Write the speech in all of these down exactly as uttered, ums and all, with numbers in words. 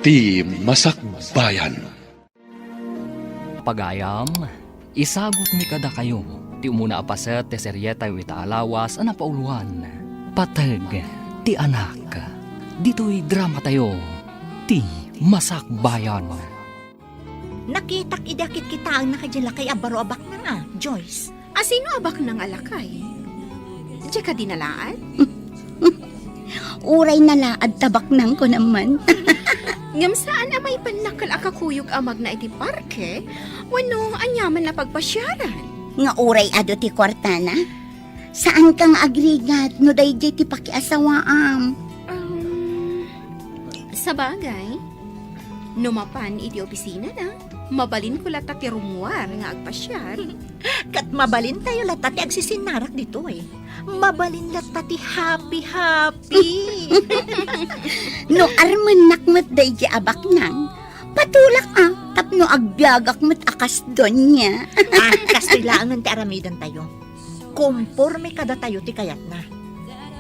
Ti Masakbayan. Pagayam, isagutmi kadakayo ti umuna a paset ti serietayo ita a lawas a napauloan, Pateg ti Anak. Ditoy dramatayo, Ti Masakbayan. Nakitak idi akitkitaenna kadi lakay a baro a baknang a, Joyce. A sino a baknang a lakay? Diak a dinalaat? Uray nalaat ta baknangko naman. Ngem saan a maipannakkel a kakuyog a magna iti parke wenno aniaman a pagpasiaran? Nga uray adu ti kuartana? Saanka nga agrigat no daydiay ti pakiasawaam? Um, sabagay, no mapan iti opisinana, mabalinko latta ti rummuar nga agpasiar. Ket mabalintayo latta ti agsisinnarak ditoy. Mabalin latta ti happy-happy. No armennak met daydiay a baknang, patulak a tapno agbiagak met a kas doña. Ah, kastoy laengen ti aramidentayo. Komporme kadatayo ti kayatna.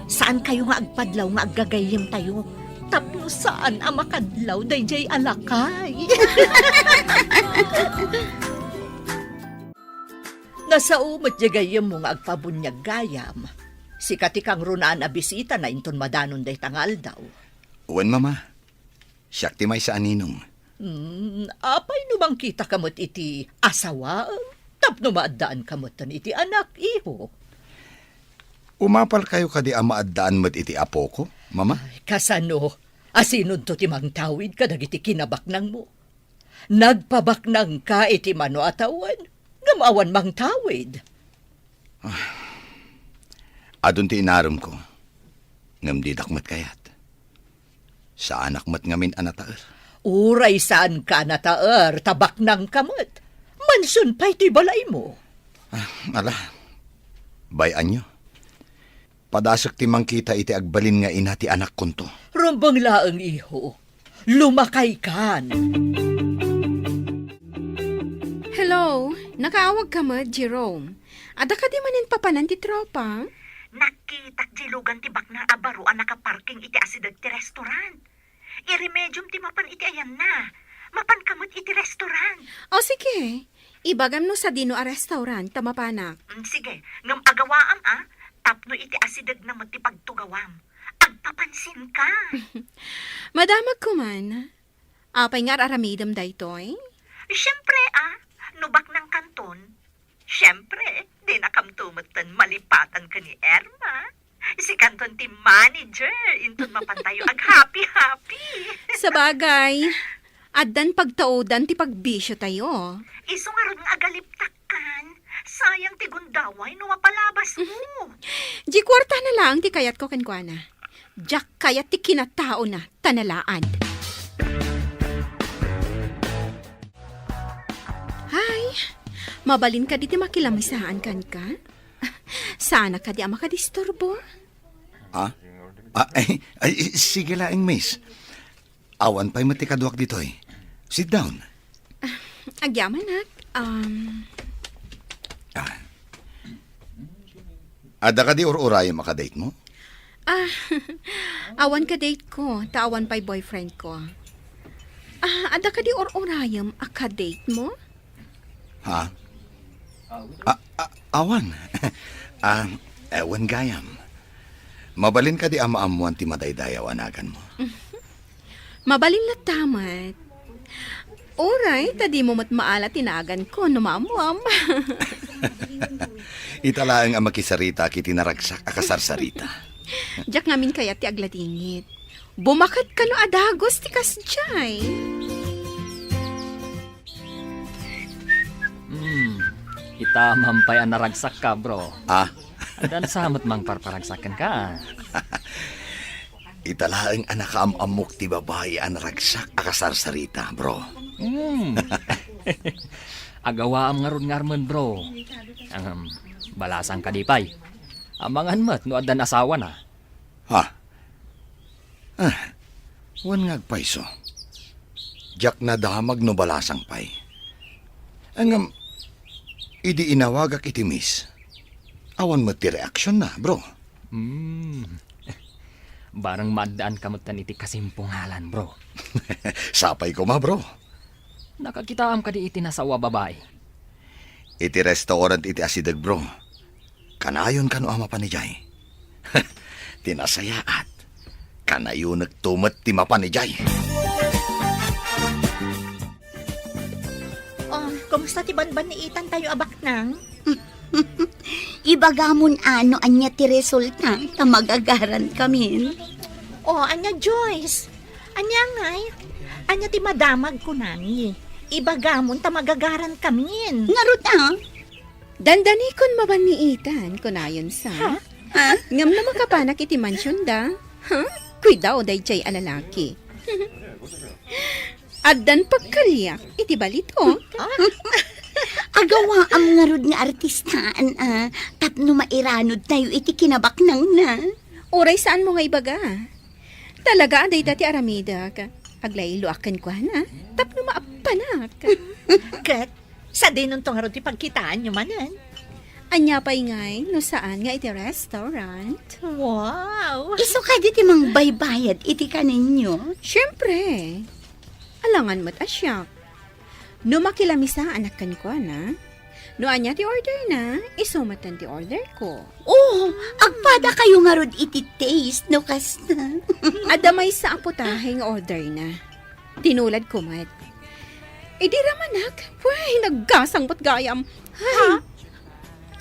Saankayo nga agpadlaw nga aggagayyemtayo tapno saan a makadlaw daydiay a lakay. Nasao met diay gayyemmo nga agpabuniag gayam. Sika ti kangrunaan a bisitana inton madanon dayta nga aldaw. Wen, Mama. Siak ti maysa a ninong. Hmm, apay no mangkitaka met iti asawaem tapno maaddaanka metten iti anak, iho? Umapalkayo kadi a maaddaan met iti apoko, Mama? Ay, kasano? Asinonto ti mangtawid kadagiti kinabaknangmo? Nagpabaknangka iti mano a tawen, ngem awan mangtawid. Ah, adun ti inaremko, ngem didak met kayat. Saanak met ngamin a nataer. Uray saanka a nataer, ta baknangka met. Mansion pay ti balaymo. Ah, ala, bay-anyo. Padasek ti mangkita iti agbalin nga ina ti anakkonto. Rumbeng laeng, iho. Lumakaykan. Hello, nakaawagka met, Jerome? Adda kadi manen papanan ti tropa? Nakitak diay lugan ti baknang a baro a nakaparking iti asideg ti restaurant. Iremediom ti mapan iti ayanna. Mapanka met iti restaurant. O, sige. Ibagam no sadino a restaurant ta mapanak. Mm, sige. Ngem agawaam a, tapno iti asidegna met ti pagtugawam. Agpapansinka. Madamagko man. Apay nga ar-aramidem daytoy? Siempre a, no baknangkanton. Siempre, dinakamto metten malipatan ken ni Irma. Sikanton ti manager, inton mapantayo aghappy-happy. Sabagay, addan pagtaudan ti pagbisio tayo. Isu ngarud nga agaliptakkan. Sayang ti gundaway no mapalabasmo. Di kuartana laeng ti kayatko kenkuana. Diak kayat ti kinataona, ta nalaad. Hay, mabalin kadi ti makilamasaan kenka? Saanak kadi a makadisturbo? Ah? Ah, ay, ay, sige laeng, miss. Awan pay met ti kaduak ditoy. Sit down. Ah, agyamanak. Um, Ah. Adda kadi ur-urayem a kadate mo? Ah, awan kadate ko, ta awan pay boyfriend ko. Ah, adda kadi ur-urayem a kadate mo? Ha? A-, a-, awan. Ah, ewan gayam. Mabalin kadi a maammoan ti madaydayaw a naganmo? Mabalin latta met. Uray, ta dimo met maala ti naganko no maammoam. Ita laeng a makisarita iti naragsak a kasarsarita. Diak ngamin kayat ti agladingit. Bumaket kano a dagus ti kasdiay. Hmm, ita man pay a naragsakka, bro. Ah? Addan sa met mangparparagsak kenka. Ita laeng a nakaam-ammok ti babai a naragsak a kasarsarita, bro. Hmm. Agawaam ngarud nga armen, bro. Ahem, balasang kadi pay. Amangan met no addan asawana. Ha? Ah, wen nga agpayso. Diak nadamag no balasang pay. Ngem, idi inawagak iti miss, awan met ti reaksionna, bro. Hmm. Barang maaddaan ka met iti kasimpungalan, bro. Sapay koma, bro. Nakakitaam kadi iti nasawa babai? Iti restaurant iti asideg, bro. Kanayon kano a mapan idiay? Ti nasayaat, kanayonekto met ti mapan idiay. Oh, kumusta ti banbanniitan tayo a baknang? Ibagamon a no ania ti resulta ta magagaran kamin. Oh, ania, Joyce? Ania ngay? Ania ti madamag kunami? Ibagamon ta magagaran kamin. Ngarud a? Dandanikon mabanniitan, kunayon sa. Ha? Ha? Ngem no makapanak iti mansionda, ha? Kuidao daydiay a lalaki. Addan pagkaliak iti balitok. Agawaam ngarud nga artistaan a tapno mairanod tayo iti kinabaknangna. Uray saanmo nga ibaga. Talaga a dayta ti aramidek. Aglayloak kenkuana tapno maappanak. Ket sadinonto ngarud ti pagkitaanyo manen? Ania pay ngay no saan nga iti restaurant? Wow! Isu kadi ti mangbaybayad iti kaninyo? Siempre. Alangan met a siak. No makilamisaanak kenkuana, no ania ti orderna, isu met ti orderko. Oh, agpadakayo ngarud iti taste no kasta. Adda maysa a putahe nga orderna. Tinuladko met. Idi ramanak, way, naggasang met gayam. Ay. Ha?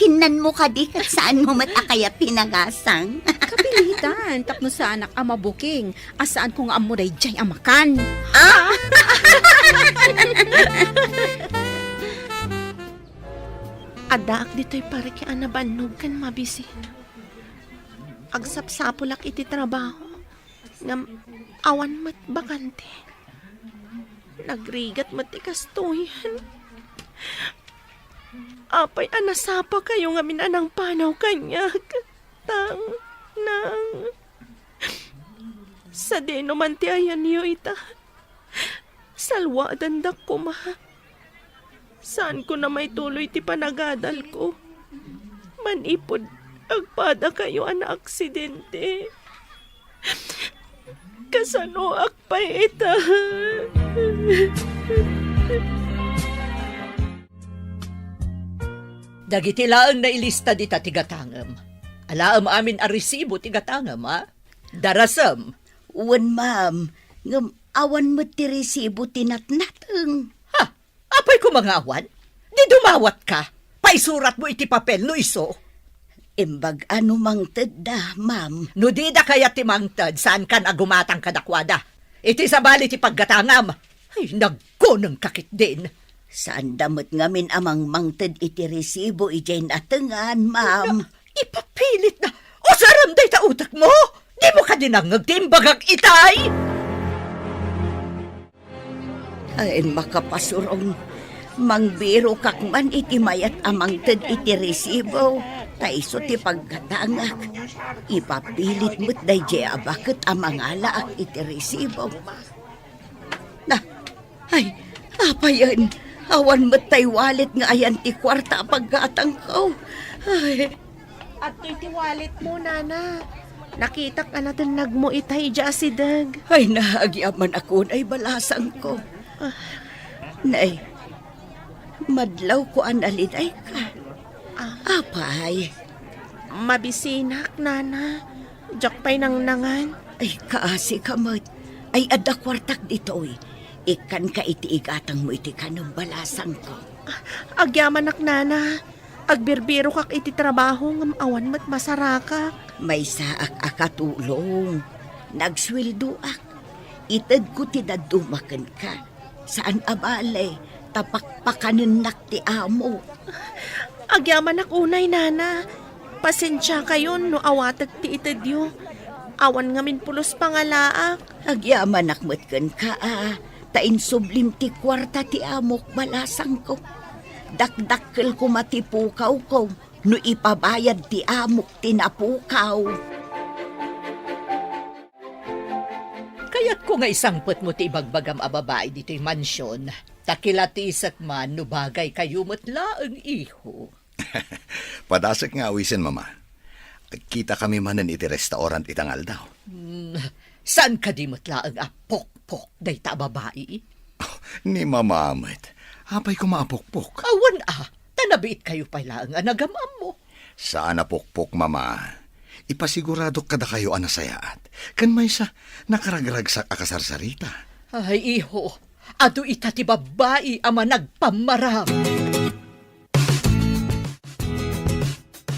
Kinnanmo kadi ket saanmo met a kayat ti nagasang? Kapilitan, tapno saanak a mabuking a saanko nga ammo daydiay a makan. Ah! Addaak ditoy parke a nabannog ken mabisin. Agsapsapulak iti trabaho. Ngem awan met bakante. Nagrigat met ti kastoyen. Apay a nasapakayo ngamin a nangpanaw kaniak? Tang, nang. Sadino man ti ayanyo ita? Salwadandak koma. Saanko na maituloy ti panagadalko. Manipud agpadakayo a naaksidente. Kasanoak pay ita? Dagiti laeng nailista dita ti gatangem. Alaem amin a resibo ti gatangem, a? Darasem. Wen, ma'am. Ngem awan met ti resibo ti natnateng. Ha? Apay koma nga awan? Di dumawatka? Paisuratmo iti papel no isu. Imbag a no mangtedda, ma'am. No dida kayat ti mangted, saankan a gumatang kadakuada. Iti sabali ti paggatangam, ay, nagkunengka ketdin. Saanda met ngamin a mangmangted iti resibo idiay natengan, ma'am. Ipapilitna. Usarem dayta utekmo. Dimo kadi nangngeg ti imbagak itay? Ay, makapasurong. Mangbirokak man iti mayat a mangted iti resibo, ta isu ti paggatangak. Ipapilit met daydiay a baket a mangalaak iti resibo. Na, ay, apayen, awan met tay wallet nga ayan ti kuarta a paggatangko. Ay. Adtoy ti walletmo, nana. Nakitak a natennagmo itay idiay asideg. Ay, naagyamanak unay balasangko. Ah. Nay, madlawko a nalinayka. Ah. Apay? Mabisinak, nana. Diak pay nangnangan. Ay, kaasi ka met. Ay, adda kuartak ditoy. Ikkanka iti igatangmo iti kanem balasangko. Ah, agyamanak, nana. Agbirbirokak iti trabaho ngem awan met masarakak. Maysaak a katulong. Nagsueldoak. Itedko ti dadduma kenka. Saan a bale, ta pakpakanennak ti amo. Agyamanak unay, nana. Pasensiakayon no awatek ti itedyo. Awan ngamin pulos pangalaak. Agyamanak met kenka a, ta insublim ti kuarta ti amok balasangko. Dakdakkel koma ti pukawko no ipabayad ti amok ti napukaw. Kayatko nga isangpetmo ti ibagbagam a babai ditoy mansion, ta kilatisek man no bagaykayo met laeng, iho. Padasek nga awisen, Mama. Agkitakami manen iti restaurant ita nga aldaw. Hmm, saan kadi met laeng a pokpok dayta a babai? Ni Mama met. Apay koma a pokpok? Awan a, ta nabiitkayo pay laeng a nagam-ammo. Saan a pokpok, Mama. Ipasiguradok kadakayo a nasayaat. Ken maysa, nakaragragsak a kasarsarita. Ay, iho, adu ita ti babai a managpammaram.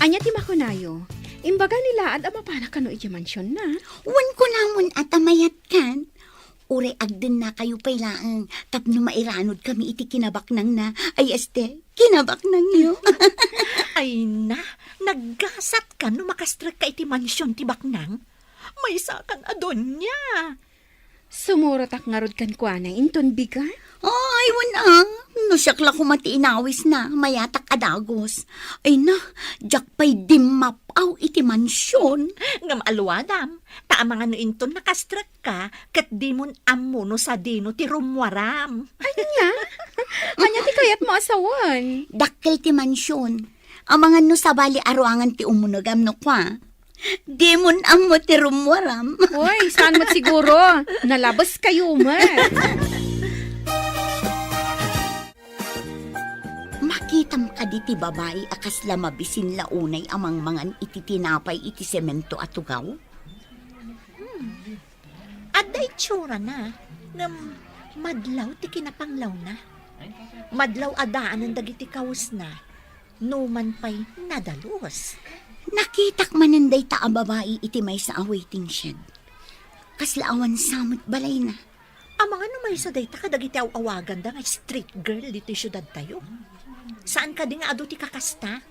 Ania ti makunayo? Imbaga ni Laad a mapanak kano idiay mansionna? Wen, kunamon a ta mayat kan. Uray agdennakayo pay laeng tapno mairanudkami iti kinabaknangna. Ay, este, kinabaknangyo. Ay na, naggasat ka no makastrekka iti mansion ti baknang? Maysakan a donia. Sumurotak ngarud kenkuana inton bigat. Ay, wen a. No siak la koma ti inawisna, mayatak a dagus. Ay na, diak pay dimmap-aw iti mansion. Ngem alwadam, ta amangan no inton nakastrekka, ket dimon ammo no sadino ti rummuaram. Ania? Ania ti kayatmo a sawen? Dakkel ti mansion. Amangan no sabali a ruangan ti umunegam no kua. Dimon ammo ti rummuaram. Oy, saan met siguro? Nalabeskayo met. Makitam kadi ti babai a kasla mabisin la unay a mangmangan iti tinapay iti semento a tugaw? Hmm. Adda itsurana, ngem madlaw ti kinapanglawna. Madlaw a daanen dagiti kawesna, numan pay nadalus. Nakitak manen dayta a babai iti maysa a waiting shed. Kasla awan sa met balayna. Amangan no maysa dayta kadagiti aw-awaganda nga street girl ditoy siudadtayo. Saan kadi nga adu ti kakasta?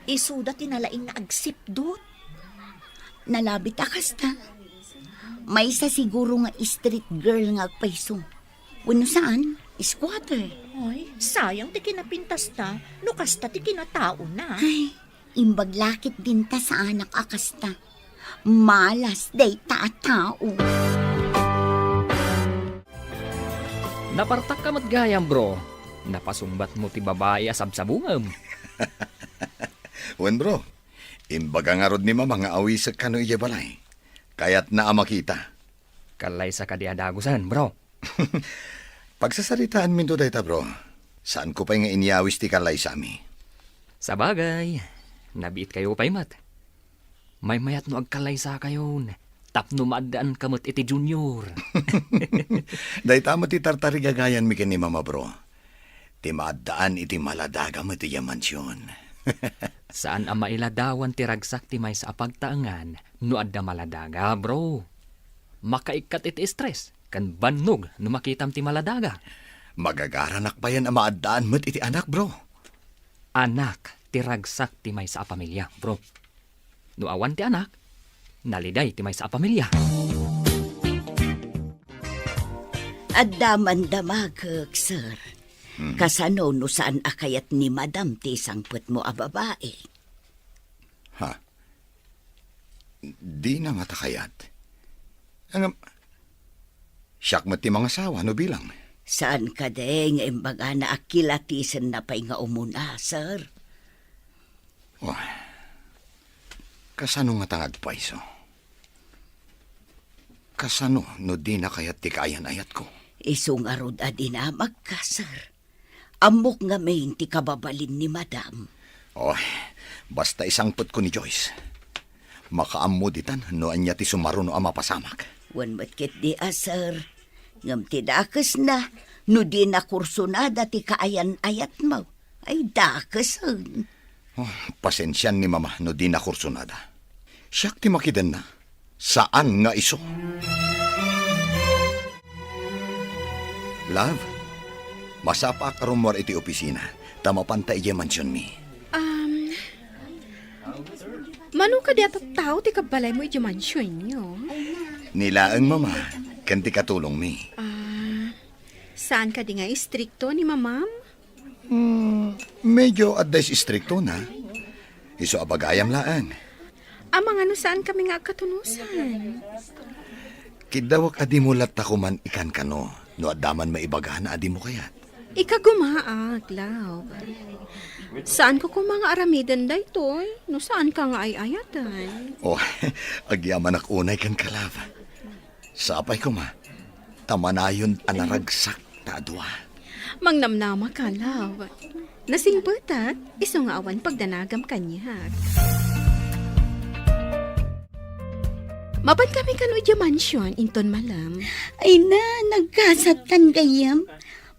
Isuda ti nalaing nga agsipdut. Nalabit a kasta. Maysa siguro nga street girl nga agpayso. Wenno saan, squatter. Ay, sayang ti kinapintasta, no kasta ti kinataona. Ay, imbag la ket dinta saanak a kasta. Malas dayta a tao. Napartakka met gayam, bro. Napasungbatmo ti babai a sabsabungem. Wen, bro. Imbaga ngarud ni Mama nga awisek kano idiay balay. Kayatna a makita. Kallaysa kadi a dagusen, bro? Pagsasaritaanminto dayta, bro. Saanko pay nga inyawis ti kallaysami. Sabagay, nabiitkayo pay met. Maymayat no agkallaysakayon, tapno maaddaanka met iti Junior. Dayta met ti tartarigagayanmi ken ni Mama, bro. Ti maaddaan iti maladaga met idiay mansion. Saan a mailadawan ti ragsak ti maysa a pagtaengan no adda maladaga, bro. Makaikkat iti stress ken bannog no makitam ti maladaga. Magagaranak payen a maaddaan met iti anak, bro. Anak ti ragsak ti maysa a pamilia, bro. No awan ti anak, naliday ti maysa a pamilia. Adda man damagek, sir. Mhm. Kasano no saan a kayat ni Madam ti sangpetmo a babai? Ha? Dina ngata kayat. Ngem, siak met ti mangasawa no bilang. Saan kadi nga imbagana a kilatisenna pay nga umuna, sir? Oh, kasano ngata nga agpayso? Kasano no dina kayat ti kaayan-ayatko? Isu ngarud a dinamagka, sir. Ammok ngamin ti kababalin ni Madam. Oh, basta isangpetko ni Joyce. Makaammo ditan no ania ti sumaruno a mapasamak. Wen met ketdi a, sir. Ngem ti dakesna, no dina kursunada ti kaayan-ayatmo, ay dakesen. Oh, pasensian ni Mama no dina kursunada. Siak ti makidenna. Saan nga isu. Love, masapaak a rummuar iti opisina, ta mapanta idiay mansionmi. Um, mano kadi a tattao ti kabbalaymo idiay mansionyo? Ni laeng, Mama, ken ti katulongmi. Ah, saan kadi nga istrikto ni Mamam? Hmm, medyo adda istriktona. Isu a bagayam laeng. Amangan no saankami nga agkatunosan? Kiddawek a dimo latta koman ikankano no adda man maibagana a dimo kayat. Ikagumaak, love. Saanko koma nga aramiden daytoy, no saanka nga ay-ayaten. Oh, agyamanak unay kenka, love. Sapay koma, ta manayon a naragsak ta a dua. Mangnamnamaka, love. Nasingpetak, isu nga awan pagdanagam kaniak. Mapan kami kano idiay mansion, inton malem. Ay na, nagkasatkan gayyem.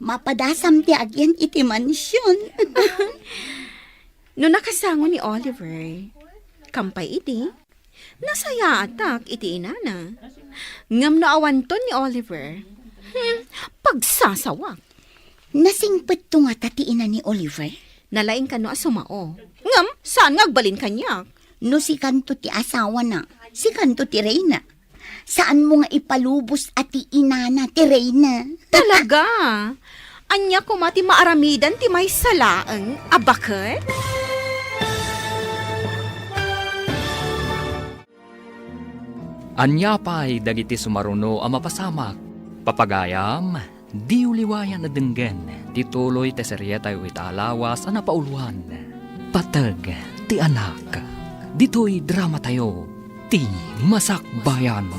Mapadasam ti agyan iti mansion. No nakasango ni Oliver, kampay idi, nasayaatak iti inana. Ngem no awanton ni Oliver, hmm, pagsasawak. Nasingpetto ngata ti ina ni Oliver? Nalaing kano a sumao. Ngem, saan nga agbalin kaniak? No sikanto ti asawana, sikanto ti reyna. Saanmo nga ipalubos a ti inana ti reyna. Talaga? Ania koma ti maaramidan ti maysa laeng a baket? Ania pay dagiti sumaruno a mapasamak? Papagayam, diyo liwayan a denggen ti tuloy ti serietayo ita a lawas a napauluan, Pateg ti Anak. Ditoy dramatayo, Ti Masakbayan.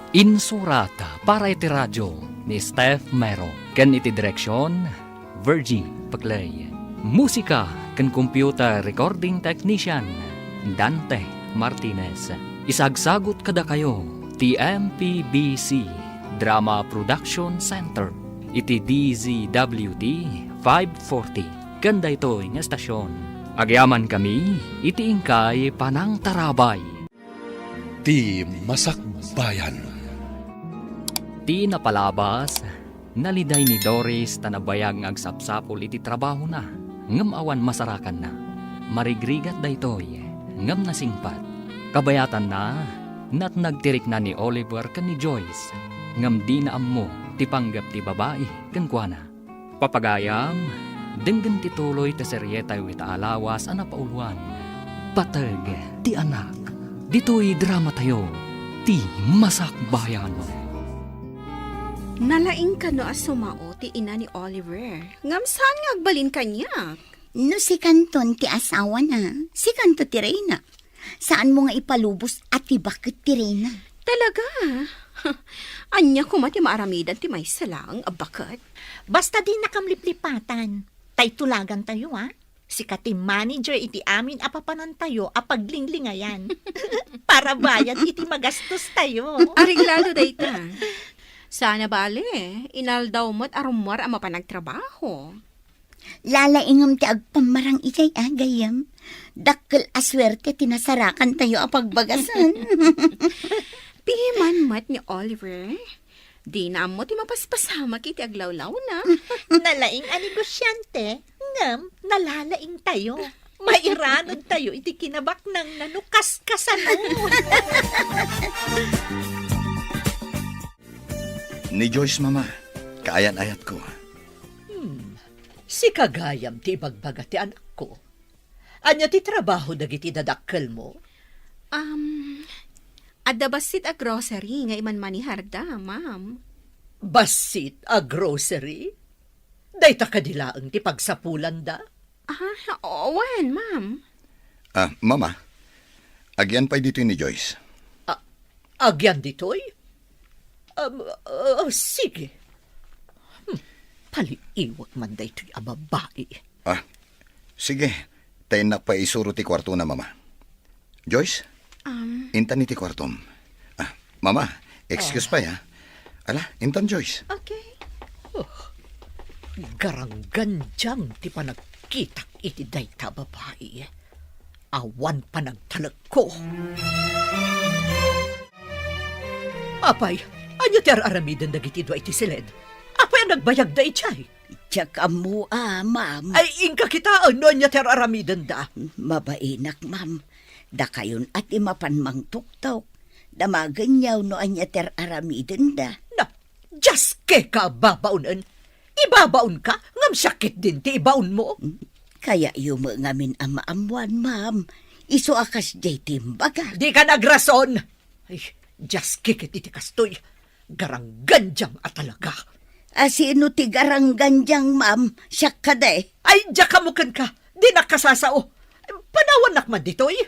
Insurat para iti radio ni Steph Mero ken iti direksion, Virgie Paclay. Musika ken computer recording technician, Dante Martinez. Isagsagut kadakayo ti M P B C Drama Production Center iti D Z W T five forty ken daytoy nga estasion. Agyamankami iti inkay panangtarabay. Ti Masakbayan. Ti napalabas, naliday ni Doris ta nabayag nga agsapsapul iti trabahona, ngem awan masarakanna. Marigrigat daytoy, ngem nasingpat. Kabayatanna, natnag ti rikna ni Oliver ken ni Joyce, ngem dina ammo ti panggep ti babai kenkuana. Papagayam, denggen ti tuloy ti serietayo ita a lawas a napauluan, Pateg ti Anak. Ditoy dramatayo, Ti Masakbayan. Nalaing kano a sumao ti ina ni Oliver, ngem saan nga agbalin kaniak? No sikanton ti asawana, sikanto ti reyna. Saanmo nga ipalubos a ti baket ti reyna. Talaga? Ania koma ti maaramidan ti maysa laeng a baket? Basta dinakam liplipatan. Tay tulagantayo, a? Sika ti manager iti amin a papanantayo a paglinglingayan. Para bayad iti magastostayo. Areglado dayta. Sana bale, inaldaw met a rummuar a mapan agtrabaho. Lalaingem ti agpammarang idiay, a, gayyem. Dakkel a suerte ti nasarakantayo a pagbagasen. Piman met ni Oliver, dina ammo ti mapaspasamak iti aglawlawna. Nalaing a negosyante, ngem nalalaingtayo. Mairanudtayo iti kinabaknangna no kaskasano. Ni Joyce, Mama, kaayan-ayatko. Hmm. Sika gayam ti ibagbaga ti anakko. Ania ti trabaho dagiti dadakkelmo? Um, adda bassit a grocery nga imanmaneharda, ma'am. Bassit a grocery? Dayta kadi laeng ti pagsapulanda? Ah, wen, ma'am. Ah, Mama, agyan pay ditoy ni Joyce. Ah, agyan ditoy? Um, ah, sige. Hmm, paliiwak man daytoy a babai. Ah, sige. Ta innak pay isuro ti kuartona, Mama. Joyce? Um, intan iti kuartom. Ah, Mama, excuse pay, ha? Ala, intan, Joyce. Okay. Oh, garanggandiang ti panagkitak iti dayta a babai. Awan panagtalekko. Apay, ania ti ar-aramiden dagiti dua iti siled? Apay a nagbayagda idiay? Diak ammo, a, ma'am. Ay, inka kitaen no ania ti ar-aramidenda. Mabainak, ma'am. Dakayon a ti mapan mangtuktok. Damagenyo no ania ti ar-aramidenda. Na, diaske ka a babaonen. Ibabaonka, ngem siak ketdin ti ibaonmo. Kayatyo met ngamin a maammuan, ma'am. Isu a kasdiay ti imbagak. Dika nagrason! Ay, diaske ket iti kastoy. Garanggandiam a talaga. Asino ti garanggandiang, ma'am? Siak kadi? Ay, diak ammo kenka. Dinak kasasao. Panawannak man ditoy.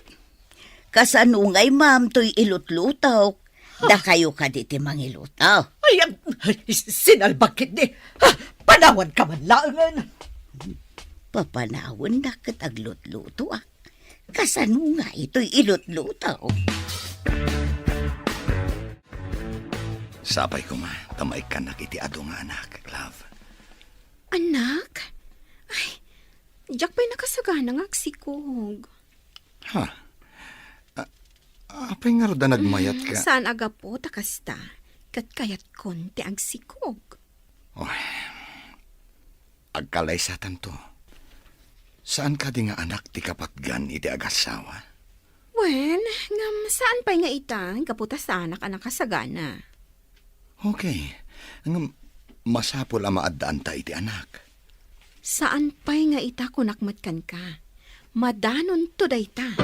Kasano ngay, ma'am, toy ilutlutok? Ha? Dakayo kadi ti mangiluto? Ay, ag-, ay, sinalbag ketdi. Ha? Panawanka man laengen. Papanawannak ket aglutlutoak. Kasano ngay toy ilutluto? Sapay koma ta maikkannak iti adu nga anak, love. Anak? Ay, diak pay nakasagana nga agsikog. Ha? A-, apay ngarud a nagmayatka? Saan a gapu ta kasta, ket kayatkon ti agsikog. Oh, agkalaysatanto. Saan kadi nga anak ti kapatgan iti agassawa? Wen, ngem saan pay nga ita, gapu ta saanak a nakasagana. Okay. Ngem masapul a maaddaanta iti anak. Saan pay nga ita, kunak met kenka. Madanonto dayta.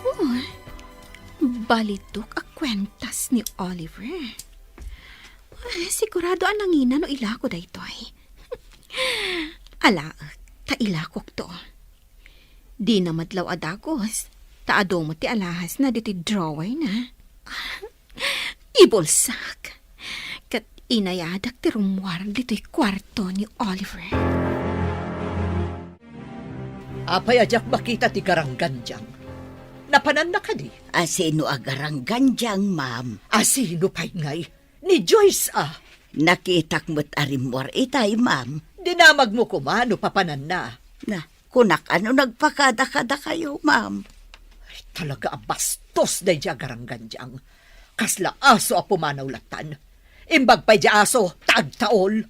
Oh, balitok a kuentas ni Oliver. Ay, sigurado a nangina no ilako daytoy. Alaek, ta ilakokto. Dina madlaw a dagus, ta adu met ti alahasna ditoy drawerna. Ibulsak. Ket inayadak ti rummuar ditoy kuarto ni Oliver. Apay a diak makita ti garanggandiang? Napananna kadi? Asino a garanggandiang, ma'am? Asino pay ngay? Ni Joyce a. Nakitak met a rimmuar itay, ma'am. Dinamagmo koma no papananna. Na, kunak a no nagpakada-kada kayo, ma'am. Ay, talaga a bastos daydiay a garanggandiang. Kasla aso a pumanaw lattan. Imbag pay diay aso, ta agtaol.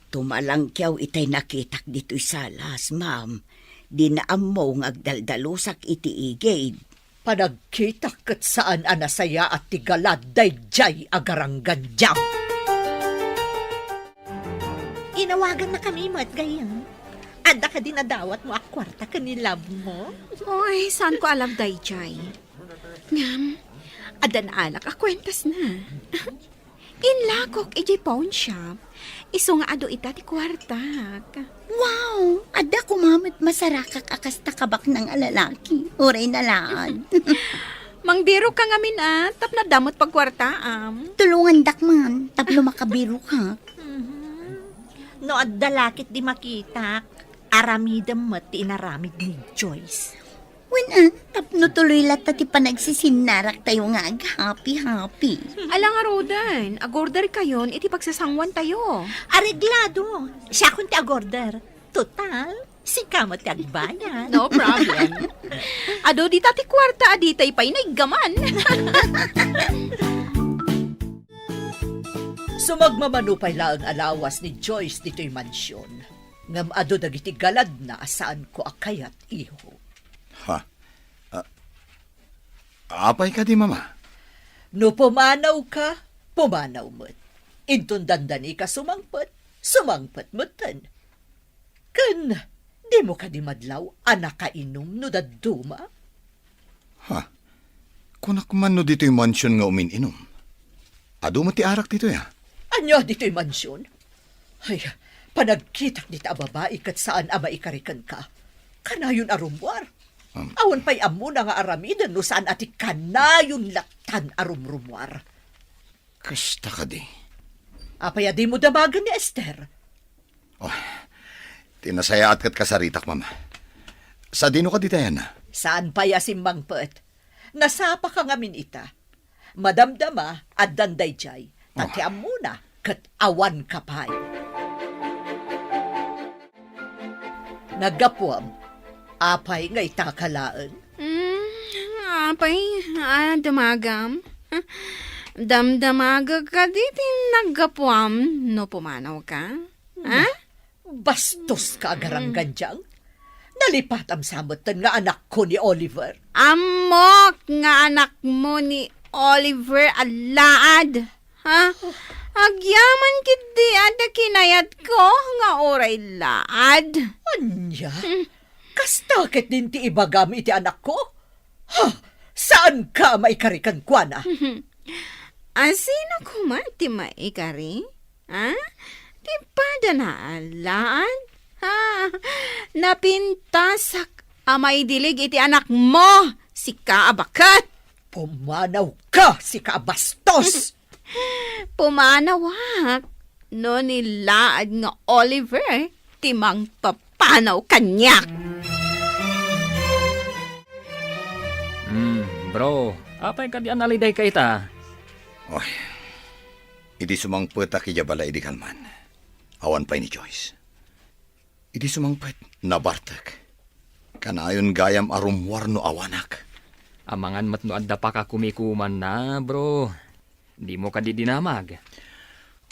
Tumalangkiaw itay nakitak ditoy salas, ma'am. Dina ammo nga agdaldalusak iti igid. Panagkitak ket saan a nasayaat ti galad daydiay a garanggandiang. Inawagannakami met, gayyem. Adda kadi nadawatmo a kuarta ken ni love mo? Oy, saanko a love daydiay. Ngem, adda naalak a kuentasna. Inlakok idiay pawn shop, isu nga adu ita ti kuartak. Wow! Adda koma met masarakak a kasta kabaknang a lalaki, uray nalaad. Mangbirokka ngamin a, tapno adda met pagkuartaam. Tulongandak man, tapno makabirokak. Mhm. No adda la ketdi makitak, aramidem met ti inaramid ni Joyce. Wen a, tapno tuloy latta ti panagsisinnaraktayo nga aghappy-happy. Ala ngaruden, agorderkayon iti pagsasanguantayo. Areglado. Siakon ti agorder. Total, sika met ti agbayad. No problem. Adu dita ti kuarta a ditay pay naiggaman. Sumagmamano pay laeng a lawas ni Joyce ditoy mansion. Ngem adu dagiti galadna a saanko a kayat, iho. Ha? A-, apay kadi, Mama? No pumanawka, pumanaw met. Inton dandanika sumangpet, sumangpet metten. Ken dimo kadi madlaw a nakainum no dadduma? Ha? Kunak man no ditoy mansion nga umin-inum. Adu met ti arak ditoy, a? Ania ditoy mansion? Ay, panagkitak dita a babai ket saan a maikari kenka. Kanayon a rummuar. Um. Awan pay ammona nga aramiden no saan a ti kanayon lattan a rumrummuar. Kasta kadi. Apay a dimo damagen ni Esther? Oh, ti nasayaat ket kasaritak, Mama. Sadino kadi tayan? Saan pay a simmangpet? Nasapaka ngamin ita. Madamdama, addan daydiay. Ta ti ammona, ket awanka pay. Naggapuam, apay nga itaka laeng? Mm, apay a damagam? Damdamagek kadi ti naggapuam no pumanawka? Ha? Bastoska a garanggandiang. Nalipatam sa metten nga anakko ni Oliver. Ammok nga anakmo ni Oliver a laad. Ha? Agyaman ketdi a ti kinayatko nga uray laad. Ania? Hmm. Kasta ketdin ti ibagam iti anakko? Ha? Saanka a maikari kenkuana? Mhm. A, sino koma ti maikari? Ha? Ti padanaan? Ha? Napintasak a maidilig iti anakmo, sika a baket! Pumanawka, sika a bastos! Pumanawak no ni laad nga Oliver ti mangpapanaw kaniak. Hmm, bro, apay kadi a nalidayka ita? Oy, idi sumangpetak idiay balay idi kalman, awan pay ni Joyce. Idi sumangpet, nabartek. Kanayon gayam a rummuar no awanak. Amangan met no adda pakakumikumanna, bro. Dimo kadi dinamag?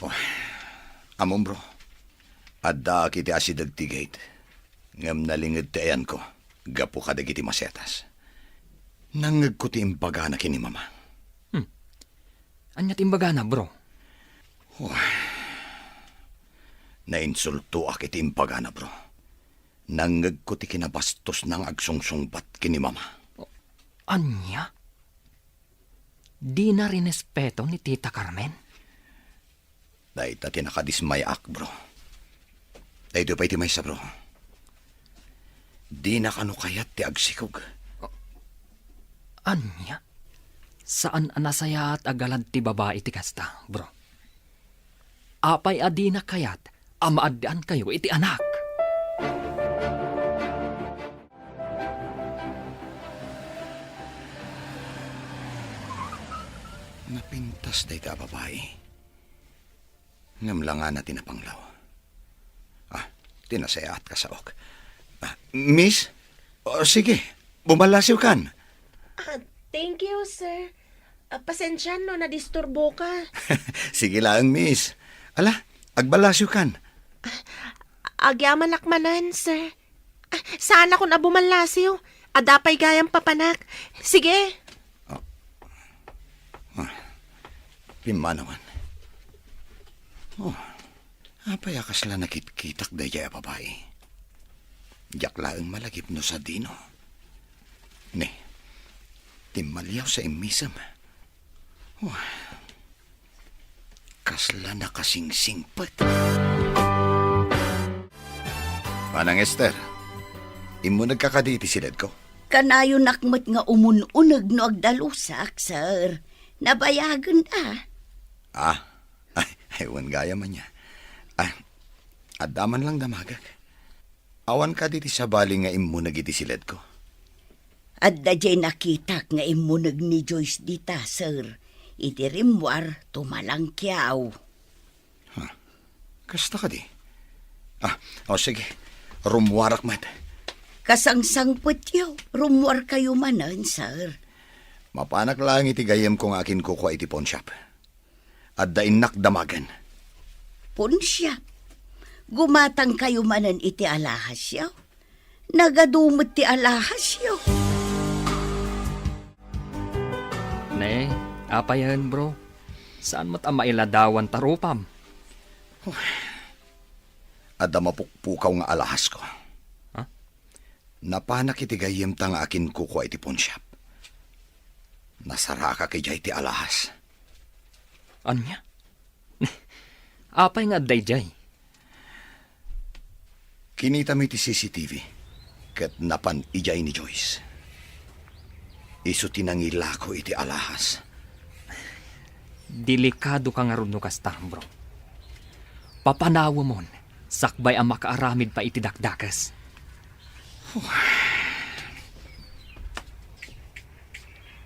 Oh, ammom, bro. Addaak iti asideg ti gate. Ngem nalinged ti ayanko gapu kadagiti masetas. Nangngegko ti imbagana ken ni Mama. Hmm. Ania ti imbagana, bro? Oh. Nainsultoak iti imbagana, bro. Nangngegko ti kinabastosna nga agsungsungbat ken ni Mama. Ania? Dina rinespeto ni Tita Carmen? Dayta ti nakadismayaak, bro. Daytoy pay ti maysa, bro. Dina kano kayat ti agsikog. Ania? Saan a nasayaat a galad ti babai ti kasta, bro. Apay a dina kayat a maaddaankayo iti anak? Napintas dayta a babai. Ngem langana ti napanglaw. Ah, ti nasayaat kasaok. Ah, miss? Oh, sige, bumallasiwkan. Ah, thank you, sir. Ah, pasensian no nadisturboka. Sige laeng, miss. Ala, agballasiwkan. Agyamanak manen, sir. Ah, saanakon a bumallasiw. Adda pay gayam papanak. Sige. Ah. Ah. Pimmanawan. Oh. Apay a kasla nakitkitak daydiay a babai? Diak laeng malagip no sadino. Ne, timmaliaw sa immisem. Wah, kasla nakasingsingpet. Manang Esther, immunegka kadi iti siledko? Kanayonak met nga umun-uneg no agdalusak, sir. Nabayagen a. Ah, Ay, ay, wen gayam ania. Ah, adda man lang damagek. Awan kadi ti sabali nga immuneg iti siledko? Adda diay nakitak nga immuneg ni Joyce dita, sir. Iti rimmuar, tumalangkiaw. Huh. Kasta kadi? Ah, o sige. Rummuarak met. Kasangsangpetyo, rummuarkayo manen, sir. Mapanak laeng iti gayyemko nga akinkukua iti pawnshop. Adda innak damagen. Ponsiap, gumatangkayo manen iti alahasyo. Nagadu met ti alahasyo. Ne, apayen, bro? Saan met a mailadawan ta rupam? Adda mapukpukaw nga alahasko. Ha? Napanak iti gayyemta nga akinkukua iti pawnshop. Nasarakak idiay ti alahas. Ania? Apay nga adda idiay? Kinitami ti C C T V ket napan idiay ni Joyce. Isu ti nangilako iti alahas. Delikadoka ngarud no kasta, bro. Papanawemon, sakbay a makaaramid pay iti dakdakes.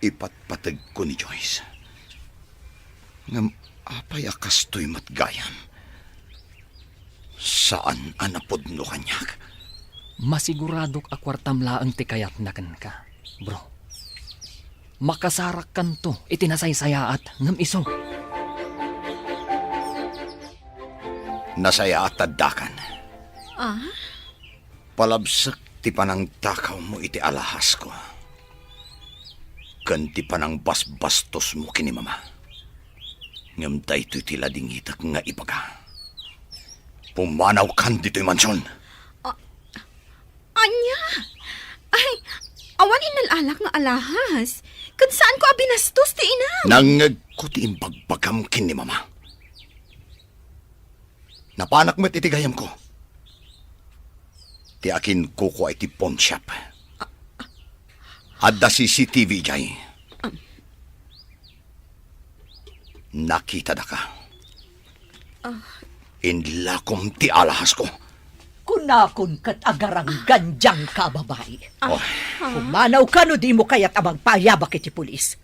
Ipatpategko ni Joyce. Ngem apay a kastoy met gayam? Saan a napudno kaniak. Masiguradok a kuartam laeng ti kayatna kenka, bro. Makasarakkanto iti nasaysayaat ngem isu. Nasayaat ta addakan. Ah? Palabsek ti panangtakawmo iti alahasko ken ti panangbasbastosmo ken ni Mama. Ngem daytoy ti ladingitek nga ibaga. Pumanawkan ditoy mansion. A-, ania? Ay, awan innal-alak nga alahas. Ken saanko a binastos ti inam. Nangngegko Isuratko ti imbagbagam ken ni Mama. Napanak met iti gayamko ti akinkukoa iti pawnshop. Adda C C T V idiay. Nakitadaka. Ah. Inlakom ti alahasko. Kunakon ket agaranggan diay kababai. Ah. Oh. Pumanawka no dimo kayat a magpaayabak iti pulis.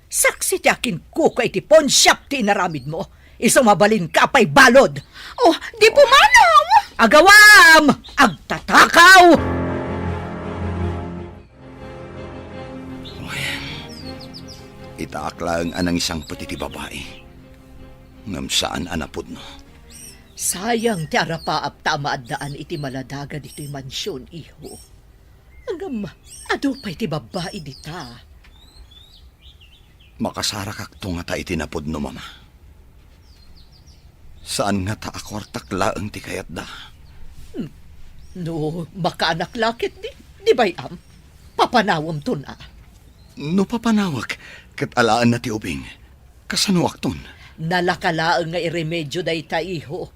Saksi ti akinkuko iti pawnshop ti inaramidmo. Isu mabalinka a pay balud. Oh, di pumanaw! Agawam! Agtatakaw! Uy, itaak laeng a nangisangpet iti babai, ngem saan a napudno. Sayang ti arapaap ta maaddaan iti maladaga ditoy mansion, iho. Ngem adu pay ti babbai dita. Makasarakakto ngata iti napudno, Mama. Saan ngata a kuartak laeng ti kayatda. Hmm. No makaanak la ketdi, di bay-am, papanawemton a. No papanawek ket alaenna ti ubing, kasanoakton? Nalaka laeng nga iremedio dayta, iho.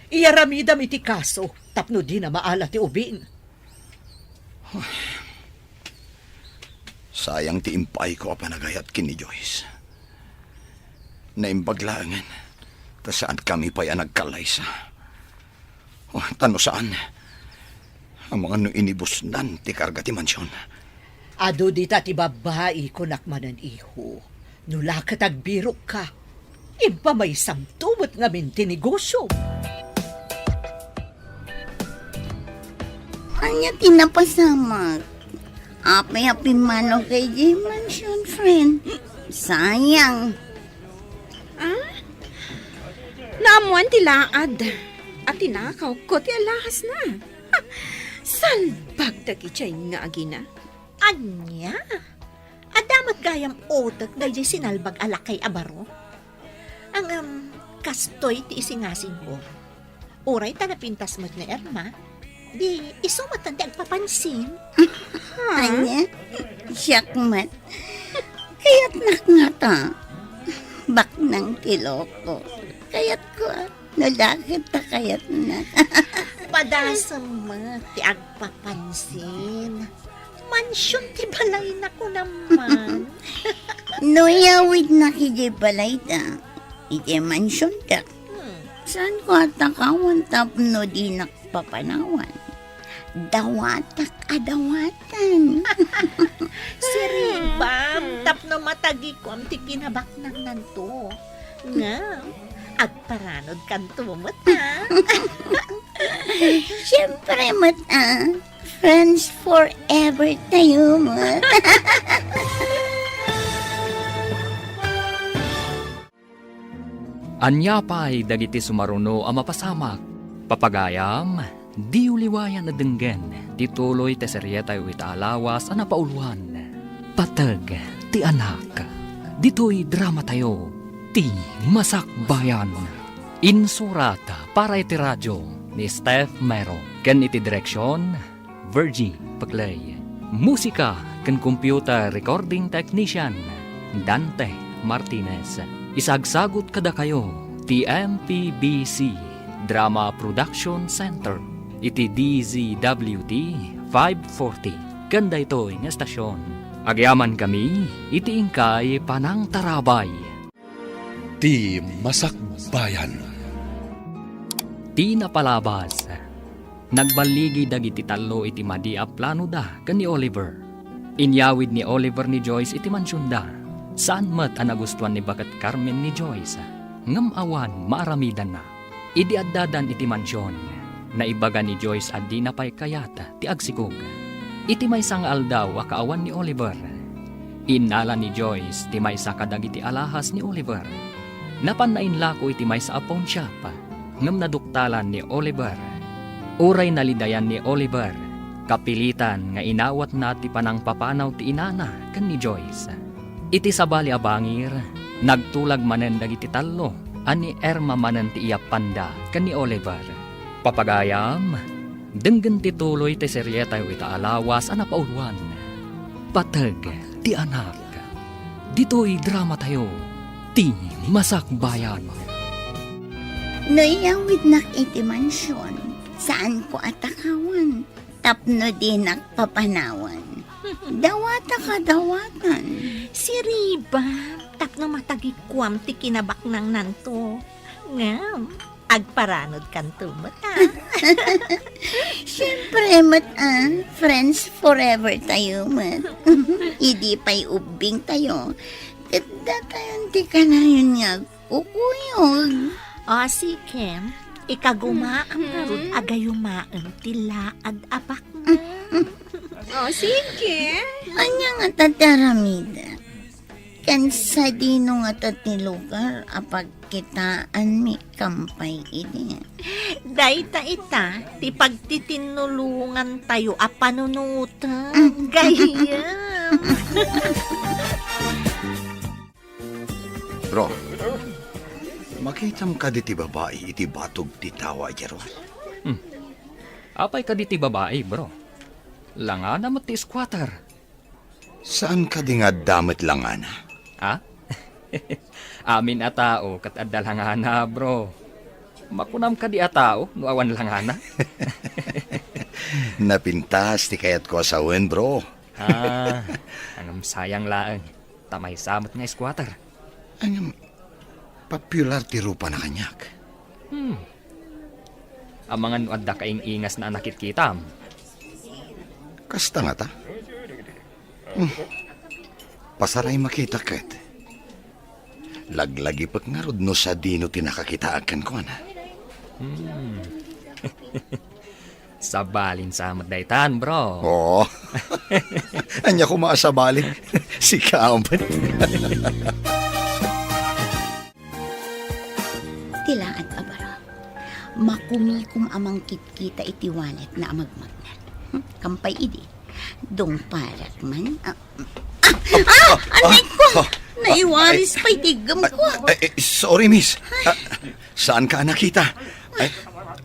Iyaramidam iti kaso tapno dina maala ti ubing. Sayang ti impaayko a panagayat ken ni Joyce. Naimbag laengen ta saankami pay a nagkallaysa. Oh, ta no saan, amangan no inibusnan ti karga ti mansion. Adu dita ti babbai, kunak manen, iho. No la ket agbirokka, impamaysamto met ngamin ti negosio. Ania ti napasamak? Apay a pimmanaw ka idiay mansion, friend? Sayang. Ah? Naammoan ti laad a tinakawko ti alahasna. Salbag dagiti nga agina. Ania? Adda met gayam utek daydiay sinalbag a lakay a baro? Ngem, kastoy ti isingasingko. Uray ta napintas met ni Irma, di isu met ti agpapansin. Ania? Siak met. Kayatnak ngata. Baknang ti loko. Kayatko, a. No la ket ta kayatnak. Padasem met ti agpapansin. Mansion ti balayna, kunam man. No iyawidnak idiay balayda, idiay mansionda, hmm, saanko a takawan tapno dinak papanawan? Dawatak a dawatan. Siribam, tapno matagikuam ti kinabaknangnanto. Ngem, agparanodkanto met, a. Siempre met, a. Friends forever tayo met. Ania pay dagiti sumaruno a mapasamak? Papagayam, diyo liwayan a denggen ti tuloy ti serietayo ita a lawas a napauluan, Pateg ti Anak. Ditoy dramatayo, Ti Masakbayan. Insurat para iti radio ni Steph Mero ken iti direksion, Virgie Peclay. Musika ken computer recording technician, Dante Martinez. Isagsagut kadakayo ti M P B C Drama Production Center iti D Z W T five forty ken daytoy nga estasion. Agyamankami iti inkay panangtarabay. Ti Masakbayan. Ti napalabas. Nagballigi dagiti tallo iti madi a planoda ken ni Oliver. Inyawid ni Oliver ni Joyce iti mansionda. Saan met a nagustuan ni Baket Carmen ni Joyce, ngem awan maaramidanna. Idi addadan iti mansion, naibaga ni Joyce a dina pay kayat ti agsikog. Iti maysa nga aldaw a kaawan ni Oliver, innala ni Joyce ti maysa kadagiti alahas ni Oliver. Napanna inlako iti maysa a pawnshop, ngem naduktalan ni Oliver. Uray nalidayan ni Oliver, kapilitan nga inawatna ti panangpapanaw ti inana ken ni Joyce. Iti sabali a bangir, nagtulag manen dagiti tallo a ni Irma manen ti iyappanda ken ni Oliver. Papagayam, denggen ti tuloy ti serietayo ita a lawas a napauluan, Pateg ti Anak. Ditoy dramatayo, Ti Masakbayan. No iyawidnak iti mansion, saanko a takawan tapno dinak papanawan. Dawata kadawatan. Siriba, tapno matagikuam ti kinabaknangnanto. Ngem, agparanodkanto met, a. Siempre met, a, friends forever tayo met. Idi pay ubbing tayo, ket datayon ti kanayon nga agkukuyog. O, sige. Ikagumaam ngarud a gayumaem ti laad a baknang. O, sige. Ania ngata ti aramidek? Ken sadino ngata ti lugar a pagkitaanmi kampay idi? Dayta ita ti pagtitinnulongantayo a panunoten, gayyem. Bro, makitam kadi ti babai iti batog ti tawa idiay ruar? Hmm. Apay kadi ti babai, bro? Langana met ti squatter. Saan kadi nga adda met langana? Ha? Amin a tao ket adda langana, bro. Makunam kadi a tao no awan langana? Napintas ti kayatko a sawen, bro. Ah, ngem sayang laeng. Ta maysa met nga squatter. Ngem, popular ti rupana kaniak. Hmm. Amangan no adda kaing-ingasna a nakitkitam. Kasta ngata? Hmm. Pasaray makita ket. Laglagipek ngarud no sadino ti nakakitaak kenkuana. Hmm. Sabalin sa met daytan, bro. Oo. Ania koma a sabalin? Sika met. Ti laad a baro. Makumikom a mangkitkita iti walletna a magmagnet. Hmm, kampay idi. Dungparak man. Ah, ah, ah, anay ko! Ah, ah, Naiwaris pay ti iggemko. Ay, ay, sorry, miss. Ah, saanka a nakita? Ay,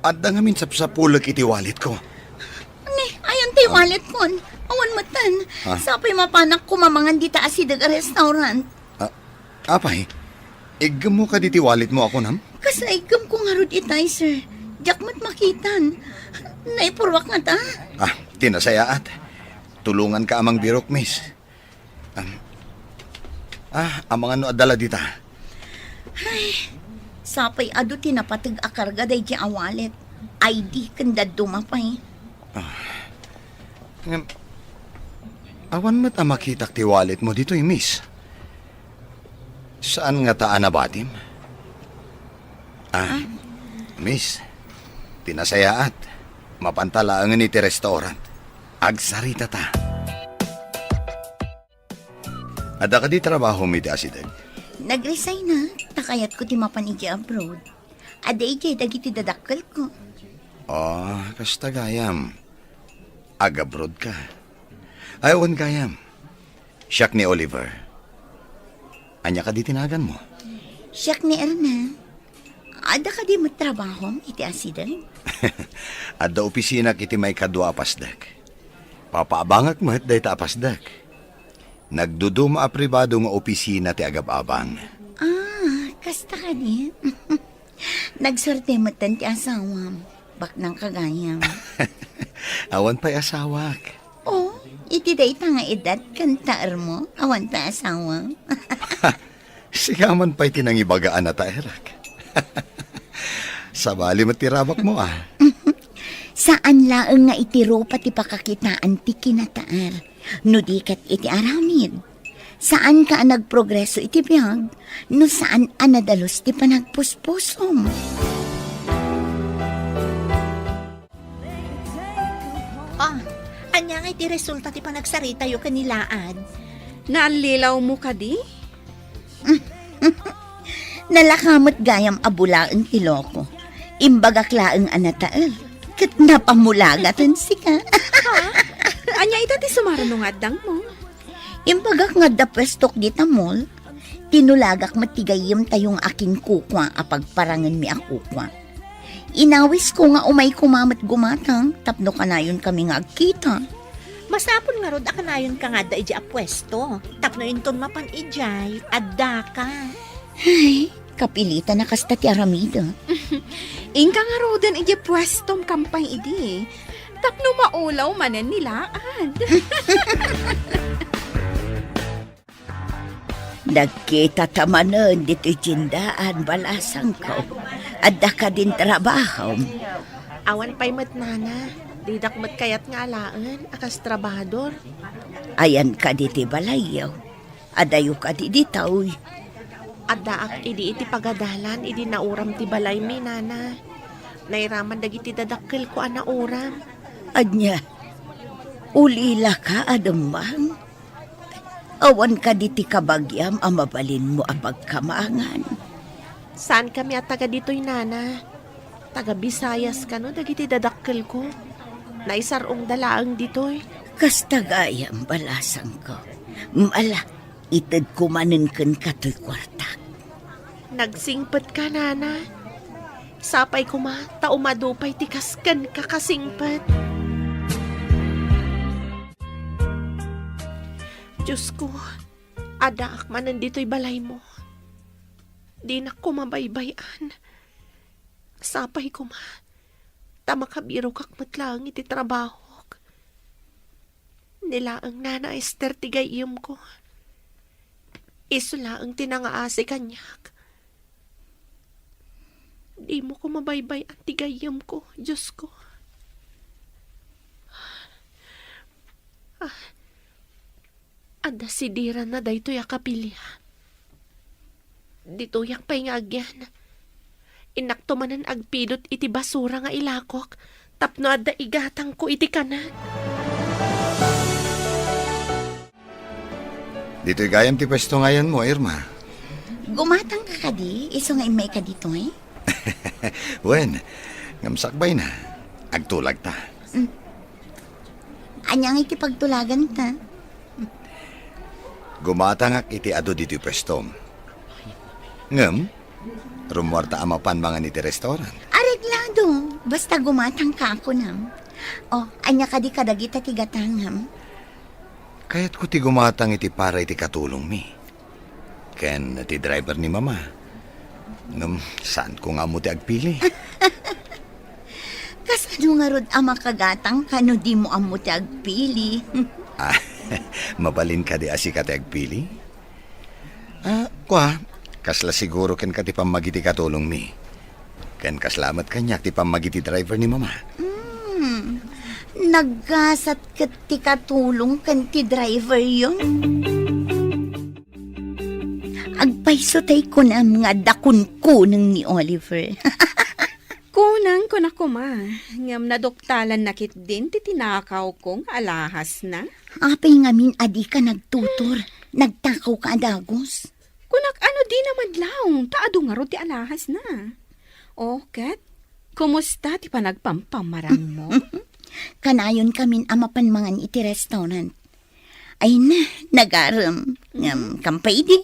adda ngamin sapsapulek iti walletko. Ni, ayan ti walletkon. Awan metten. Ah? Sapay mapanak kumamangan dita asideg a restaurant. Ah, apay, iggemmo kadi ti walletmo a kunam? Kasla iggemko ngarud itay, sir. Diak met makitan. Naipurruak ngata. Ah, ti nasayaat. Tulonganka a mangbirok, miss. Am, ah, amangan no adda la dita. Ay, sapay adu ti napateg a karga daydiay a wallet, I D ken dadduma pay. Ah. Ngem, awan met a makitak ti walletmo ditoy, miss. Saan ngata a nabatim? Ah, ah, miss, ti nasayaat, mapanta laengen iti restaurant. Agsaritata. Adda kadi trabahom iti asideg? Nag-resignak, ta kayatko ti mapan idiay abroad. Adda idiay dagiti dadakkelko. Ah, kasta gayam. Ag-abroad ka. Ay, wen gayam. Siak ni Oliver. Ania kadi ti naganmo? Siak ni Erna. Adda kadi met trabahom iti asideg? Adda opisinak iti maikadua a pasdek. Papaabangak met dayta a pasdek. Nagduduma a pribado nga opisina ti agab-abang. Ah, kasta kadi? Nagsuerte metten ti asawam. Baknang ka gayam. Awan pay asawak. Oh, iti dayta nga edad ken taermo, awan pay asawam. Sika man pay ti nangibaga a nataerak. Sabali met ti rabakmo, ah. Saan laeng nga iti rupa ti pakakitaan ti kinataer, no di ket iti aramid. Saanka a nagprogreso iti biag, no saan a nadalus ti panagpuspusom. Ah, ania nga iti resulta ti panagsaritayo ken ni Laad? Naallilawmo kadi? Nalaka met gayam a bulaen ti loko. Imbagak laeng a nataer, ket napamulagaten sika. Ha? Ania ita ti sumaruno nga addangmo? Imbagak nga adda puestok dita mall, tinulagak met ti gayyemtayo nga akinkukua a pagparangenmi a kukua. Inawisko nga umay koma met gumatang tapno kanayonkami nga agkita. Masapul ngarud a kanayonka nga adda idiay a puesto, tapno inton mapan idiay, addaka. Ay, kapilitan a kasta ti aramidek. Inka ngaruden idiay puestom kampay idi. Tapno maulaw manen ni Laad. Nagkitata manen ditoy tiendaan, balasangko. Adda kadin trabahom? Awan pay met, nana. Didak met kayat nga alaen a kas trabahador. Ayanka ditoy balayyo? Adayo kadi ditoy? Addaak idi iti pagadalan idi nauram ti balaymi, nana. Nairaman dagiti dadakkelko a nauram. Ania? Ulilaka a dumang? Awan kadi ti kabagiam a mabalinmo a pagkamangan? Saankami a taga ditoy, nana. Taga Visayas kano dagiti dadakkelko. Naisar-ongda laeng ditoy. Kasta gayam, balasangko. Ala, itedko manen kenka toy kuartak. Nagsingpetka, nana. Sapay koma ta umadu pay ti kas kenka kasingpet. Diosko, addaak manen ditoy balaymo. Dinak koma baybay-an. Sapay koma ta makabirokak met laeng iti trabahok. Ni laeng Nana Ester ti gayyemko. Isu laeng ti nangaasi kaniak. Dimo koma baybay-an ti gayyemko, Diosko. Ah, adda sidiranna daytoy a kapilian. Ditoyak pay nga agyan. Innakto manen agpidut iti basura nga ilakok tapno adda igatangko iti kanen. Ditoy gayam ti puesto nga ayanmo, Irma. Gumatangka kadi, isu nga immayka ditoy? Wen, ngem sakbayna. Agtulagta. Mm. Ania ngay ti pagtulaganta? Gumatangak iti adu ditoy puestom. Ngem, rummuarta a mapan mangan iti restaurant. Areglado, basta gumatangka a kunam. O, ania kadi kadagita ti gatangam? Kayatko ti gumatang iti para iti katulongmi ken ti driver ni Mama. Ngem, saanko nga ammo ti agpili. Kasano ngarud a makagatangka no dimo ammo ti agpili? Ah, mabalin kadi a sika ti agpili? Ah, kua, kasla siguro kenka ti pammagiti katulongmi. Ken kasla met kaniak ti pammagiti driver ni Mama. Hmm, naggasat ket ti katulong ken ti driveryo. Agpayso tay kunam nga adda kunkuneng ni Oliver. Kunang kuna koma, ngem naduktalanna ketdin ti tinakawko nga alahasna. Apay ngamin a dika nagtutor? Nagtakawka a dagus. Kunak a no dina madlaw, ta adu ngarud ti alahasna. O, ket, kumusta ti panagpampamarangmo? Kanayon kamin a mapan mangan iti restaurant. Ay na, nagarem. Ngem, kampay idi,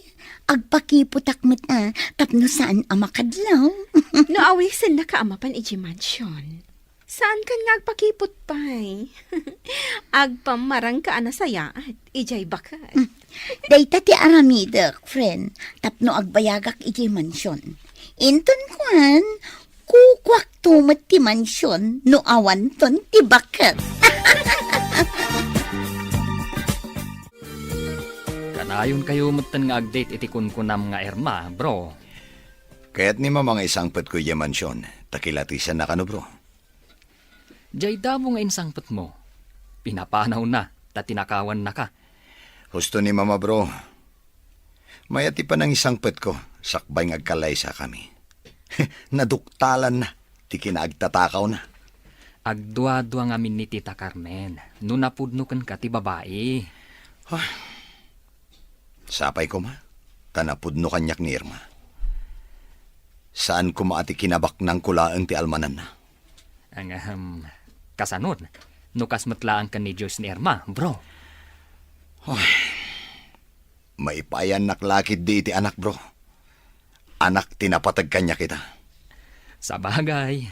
agpakiputak met a, tapno saan a makadlaw. No awisennaka a mapan idiay mansion, saankan nga agpakiput pay. Agpammarangka a nasayaat idiay baket. Mm. Dayta ti aramidek, friend, tapno agbayagak idiay mansion. Inton kuan, kukuakto met ti mansion no awanton ti baket. Kanayonkayo metten nga ag-date iti kunkunam nga Irma, bro. Kayat ni Mama nga isangpetko idiay mansion, ta kilatisanna kano, bro. Diay damo nga insangpetmo, pinapanawna ta tinakawannaka. Husto ni Mama, bro. Mayat ti panangisangpetko, sakbay nga agkalaysakami. Naduktalanna ti kinaagtatakawna. Agduadua ngamin ni Tita Carmen no napudno kenka ti babai. Ah, sapay koma, ta napudno kaniak ni Irma. Saan koma a ti kinabaknangko laeng ti almananna. Ang, ahem, kasanon, no kas met laeng ken ni Diyos ni Irma, bro? Ay, maipayannak la ketdi iti anak, bro. Anak ti napateg kaniak ita. Sabagay,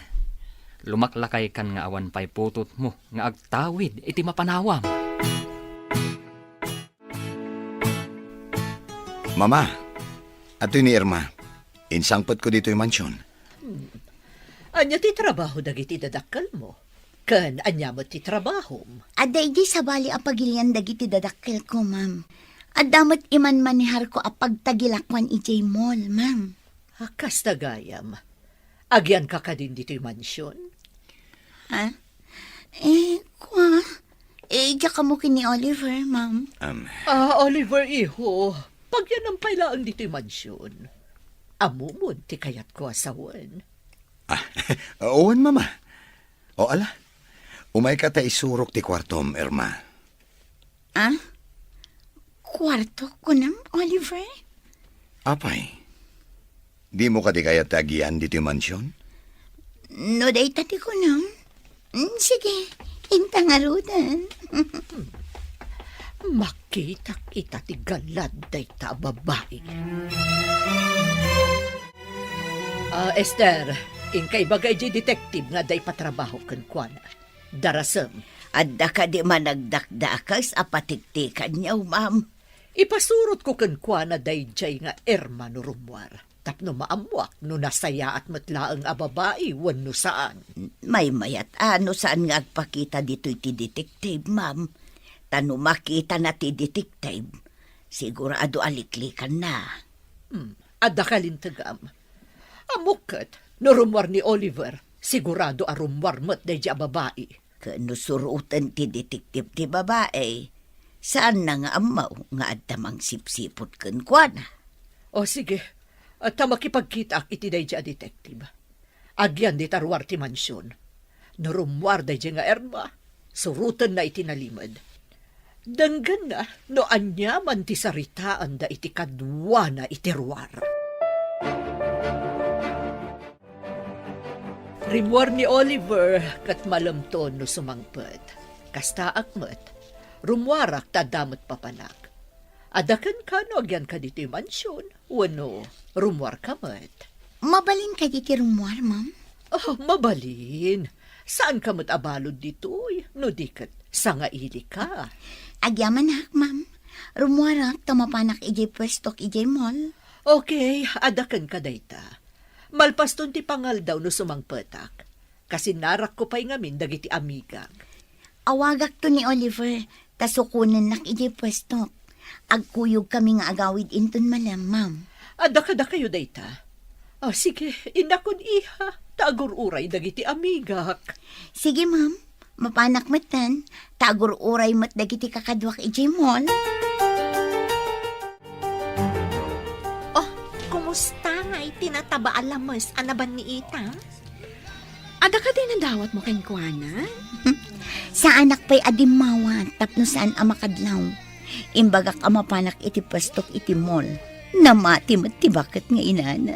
lumaklakaykan nga awan pay putotmo nga agtawid iti mapanawam. Mama, Adtoy ni Irma. Insangpetko ditoy mansion. Hmm. Ania ti trabaho dagiti dadakkelmo? Ken ania met ti trabahom? Adda idi sabali a pagilian dagiti dadakkelko, ma'am. Adda met imanmaneharko a pagtagilakuan idiay mall, ma'am. A, kasta gayam. Agianka kadin ditoy mansion? Ha? Eh, kua? Eh, diak ammo ken ni Oliver, ma'am. Am. Ah, Oliver, iho, pagyanam pay laeng ditoy mansion. Ammom ti kayatko a sawen. Ah, wen, Mama. O, ala. Umayka ta isurok ti kuartom, Irma. Ah? Kuarto, kunam, Oliver? Apay, dimo kadi kayat ti agian ditoy mansion? No dayta ti kunam, mm, sige, inta ngaruden. Makitak ita ti galad dayta a babai. Ah, Esther, inka ibaga idiay detective nga adda ipatrabaho kenkuana. Darasem. Adda kadi managdakdakes a patiktikanyo, ma'am? Ipasurotko kenkuana daydiay nga Irma no rummuar, tapno maammuak no nasayaat met laeng a babai wenno saan. Maymayat a no saan nga agpakita ditoy ti detective, ma'am. Ta no makitana ti detective, sigurado a liklikanna. Hmm, adda kalintegam. Ammok ket, no rummuar ni Oliver, sigurado a rummuar met daydiay a babai. Ken no suroten ti detective ti babai, saanna nga ammo nga adda mangsipsiput kenkuana. O, sige. Ta makipagkitaak iti daydiay a detective. Agian dita ruar ti mansion. No rummuar daydiay nga Irma, surotenna iti nalimed. Denggenna no aniaman ti saritaanda iti kaduana iti ruar. Rimmuar ni Oliver ket malemto no sumangpet. Kastaak met, rummuarak ta adda met papanak. Adda kenka no agianka ditoy mansion wenno rummuarka met? Mabalin kadi ti rummuar, ma'am? Oh, mabalin. Saanka met a balud ditoy, no di ket sangailika. Agyamanak, ma'am. Rummuarak ta mapanak idiay puestok idiay mall. Okay, adda kenka dayta. Malpaston ti pangaldaw no sumangpetak. Kasinnarakko pay ngamin dagiti amigak. Awagakto ni Oliver, ta sukonennak idiay puestok. Agkuyogkami nga agawid inton malem, ma'am. Adda kadakayo dayta? Ah, sige, innakon, iha, ta agur-uray dagiti amigak. Sige, ma'am. Mapanak metten, ta agur-uray met dagiti kakaduak idiay mall. Oh, kumusta ngay ti nataba a lames a nabanniitam? Adda kadi nadawatmo kenkuana? Saanak pay a dimmawat tapno saan a makadlaw. Imbagak a mapanak iti puestok iti mall. Namati met ti baket nga inana.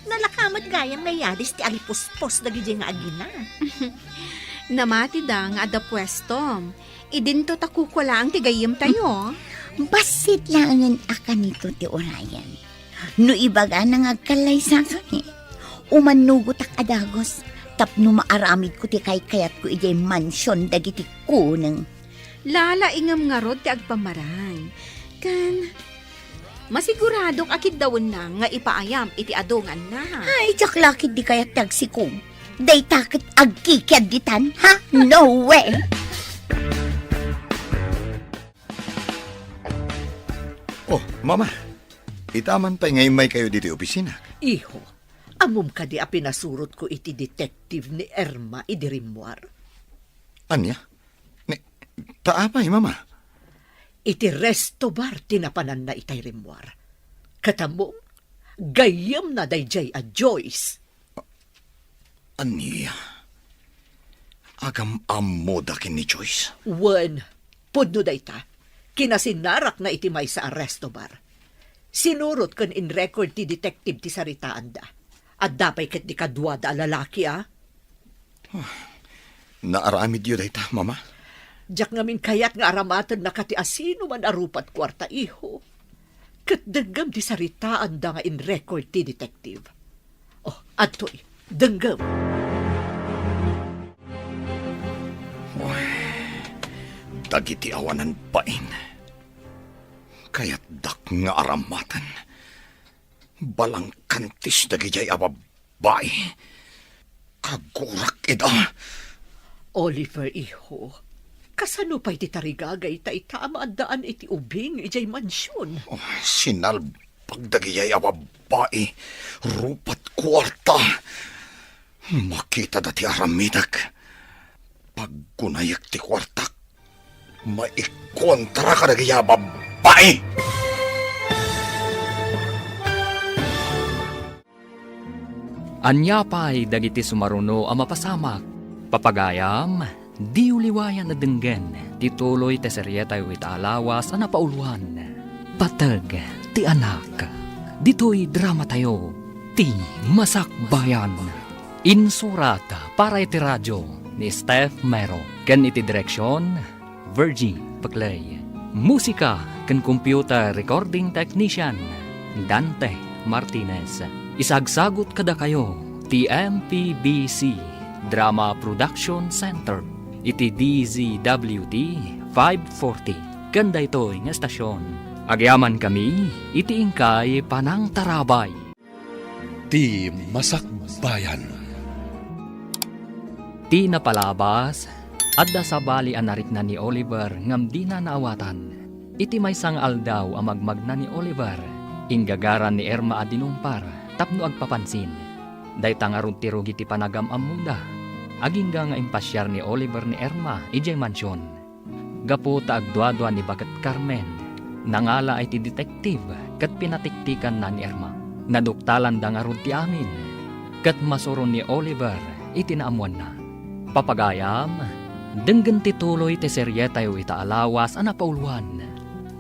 Nalaka met gayam nga yadis ti alipuspos dagidiay nga agina. Namatida nga adda puestom. Idinto ta kukua laeng ti gayyemtayo. Bassit laengen a kanito ti urayen. No ibagana nga agkallaysakami, umannugotak a dagus tapno maaramidko ti kaykayatko idiay mansion dagiti kuneng. Lalaingem ngarud ti agpamarang. Ken masiguradok a kiddawenna nga ipaayam iti adu nga annak. Ay, diak la ketdi kayat ti agsikog. Dayta ket agkikiadditan, ha? No way! Oh, Mama, ita man pay nga immaykayo ditoy opisina. Iho, ammom kadi a pinasurotko iti detective ni Irma idi rimmuar? Ania? Ni, ta apay, Mama? Iti resto bar ti napananna itay rimmuar. Ket ammom, gayyemna daydiay a Joyce. Ania? Agam-ammoda ken ni Joyce? Wen, pudno dayta. Kinasinnarakna iti maysa a resto bar. Sinurot ken in-record ti detective ti saritaanda. Adda pay ketdi kaduada a lalaki, a? Naaramidyo dayta, Mama? Diak ngamin kayat nga aramatenna kati asino man a rupat kuarta, iho. Ket denggem ti saritaanda nga in-record ti detective. Oh, adtoy, denggem. Uy, dagiti awanan bain. Kayatdak nga aramaten. Balangkantis dagijay a babbai. Kagurak ida. Oliver, iho, kasano pay ti tarigagayta ita a maaddaan iti ubing idiay mansion? Oh, sinalbag dagijay a babbai. Rupat kuarta. Makitada ti aramidek. Paggunayek ti kuartak. Maikontra kadagijay a babbai. Ania pay dagiti sumaruno a mapasamak? Papagayam, diyo liwayan a denggen ti tuloy ti serietayo ita a lawas a napauluan, Pateg ti Anak. Ditoy dramatayo, Ti Masakbayan. Insurat para iti radio ni Steph Mero ken iti direksion, Virgie Peclay. Musika ken computer recording technician, Dante Martinez. Isagsagut kadakayo ti M P B C Drama Production Center iti D Z W T five forty ken daytoy nga estasion. Agyamankami iti inkay panangtarabay. Ti Masakbayan. Ti napalabas, adda sabali a narikna ni Oliver ngem dina naawatan. Iti maysa nga aldaw a magmagna ni Oliver, inggagaran ni Irma a dinumpar tapno agpapansin. Dayta ngarud ti rugi ti panagam-ammoda. Agingga nga impasiar ni Oliver ni Irma idiay mansion. Gapu ta agduadua ni baket Carmen, nangalaay ti detective ket pinatiktikanna ni Irma. Naduktalanda ngarud ti amin, ket masuron ni Oliver iti naammoanna. Papagayam, denggen ti tuloy ti serietayo ita a lawas a napauluan,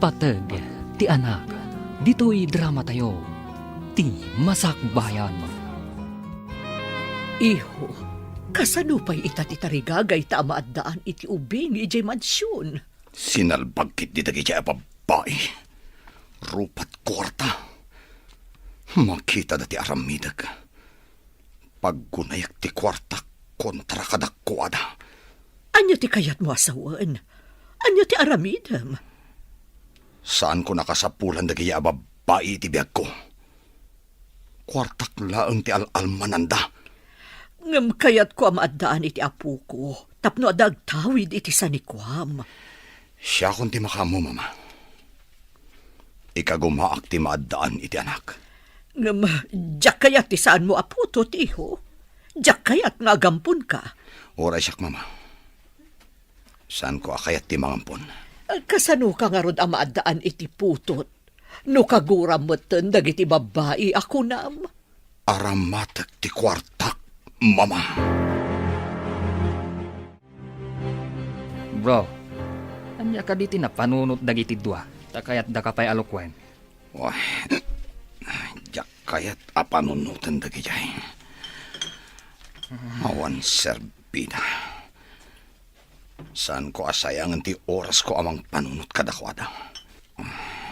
Pateg ti Anak. Ditoy dramatayo, Ti Masakbayan. Iho, kasano pay ita ti tarigagayta a maaddaan iti ubing idiay mansion? Sinalbag ketdi dagiti a babbai. Rupat kuarta. Makitada ti aramidek. Paggunayek ti kuartak kontra kadakuada. Ania ti kayatmo a sawen? Ania ti aramidem? Saanko nakasapulan dagiti a babbai iti biagko. Kuartak laeng ti al-almananda. Ngem kayatko a maaddaan iti apoko tapno adda agtawid iti sanikuam. Siakon ti makaammo, Mama. Ikagumaak ti maaddaan iti anak. Ngem diak kayat ti saanmo a putot, iho. Diak kayat nga agamponka. Uray siak, Mama. Saanko a kayat ti mangampon. Kasanoka ngarud a maaddaan iti putot? No kaguram metten dagiti babbai a kunam. Aramatek ti kuartak, Mama. Bro, ania kadi ti napanunot dagiti dua? Ta kayatdaka pay a lukuen. Wah, diak kayat a panunoten dagijay. Awan serbida. Saanko a sayangen ti orasko a mangpanunot kadakuada.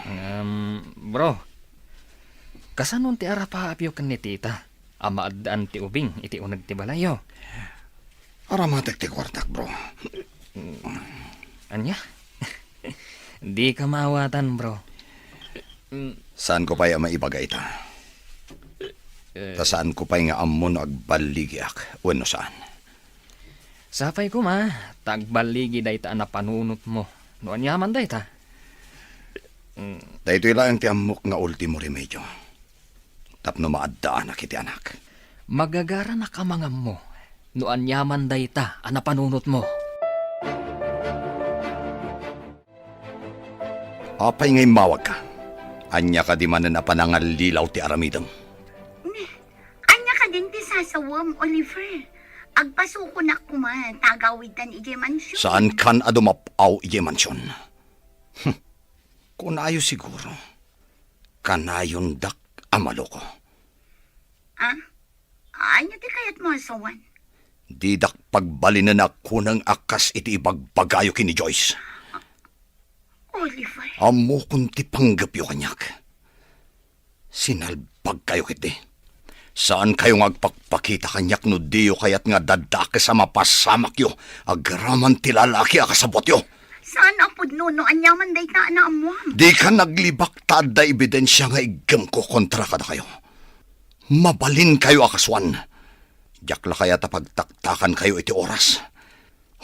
Ngem, bro, kasanon ti arapaapyo ken ni tita a maaddaan ti ubing iti uneg ti balayyo? Aramatek ti kuartak, bro. Ania? Dika maawatan, bro. Saanko pay a maibaga ita. Ta saanko pay nga ammo no agballigiak wenno saan. Sapay koma, ta agballigi dayta a napanunotmo. No aniaman dayta? Mm. Daytoy laeng ti ammok nga ultimo remedio. Tapno maaddaanak iti anak. Magagaranak a mangammo no aniaman dayta a napanunotmo. Apay nga immawagka? Ania kadi manen a panangallilaw ti aramidem? Ania kadin ti sasawem, Oliver? Agpasukonak koma ta agawidtan idiay mansion. Saankan a dumap-aw idiay mansion? Hmm. Kunayo siguro, kanayondak a maloko. Ah? Ania ti kayatmo a sawen? Didak pagbalinen a kuneng a kas iti ibagbagayo ken ni Joyce. Oliver. Ammokon ti panggepyo kaniak. Sinalbagkayo ketdi. Saankayo nga agpakpakita kaniak no diyo kayat nga addakes a mapasamakyo agraman ti lalaki a kasabutyo. Saan a pudno no aniaman dayta a naammoam. Dika naglibak ta adda ebidensia nga iggemko kontra kadakayo. Mabalinkayo a kasuan. Diak la kayat a pagtaktakankayo iti oras.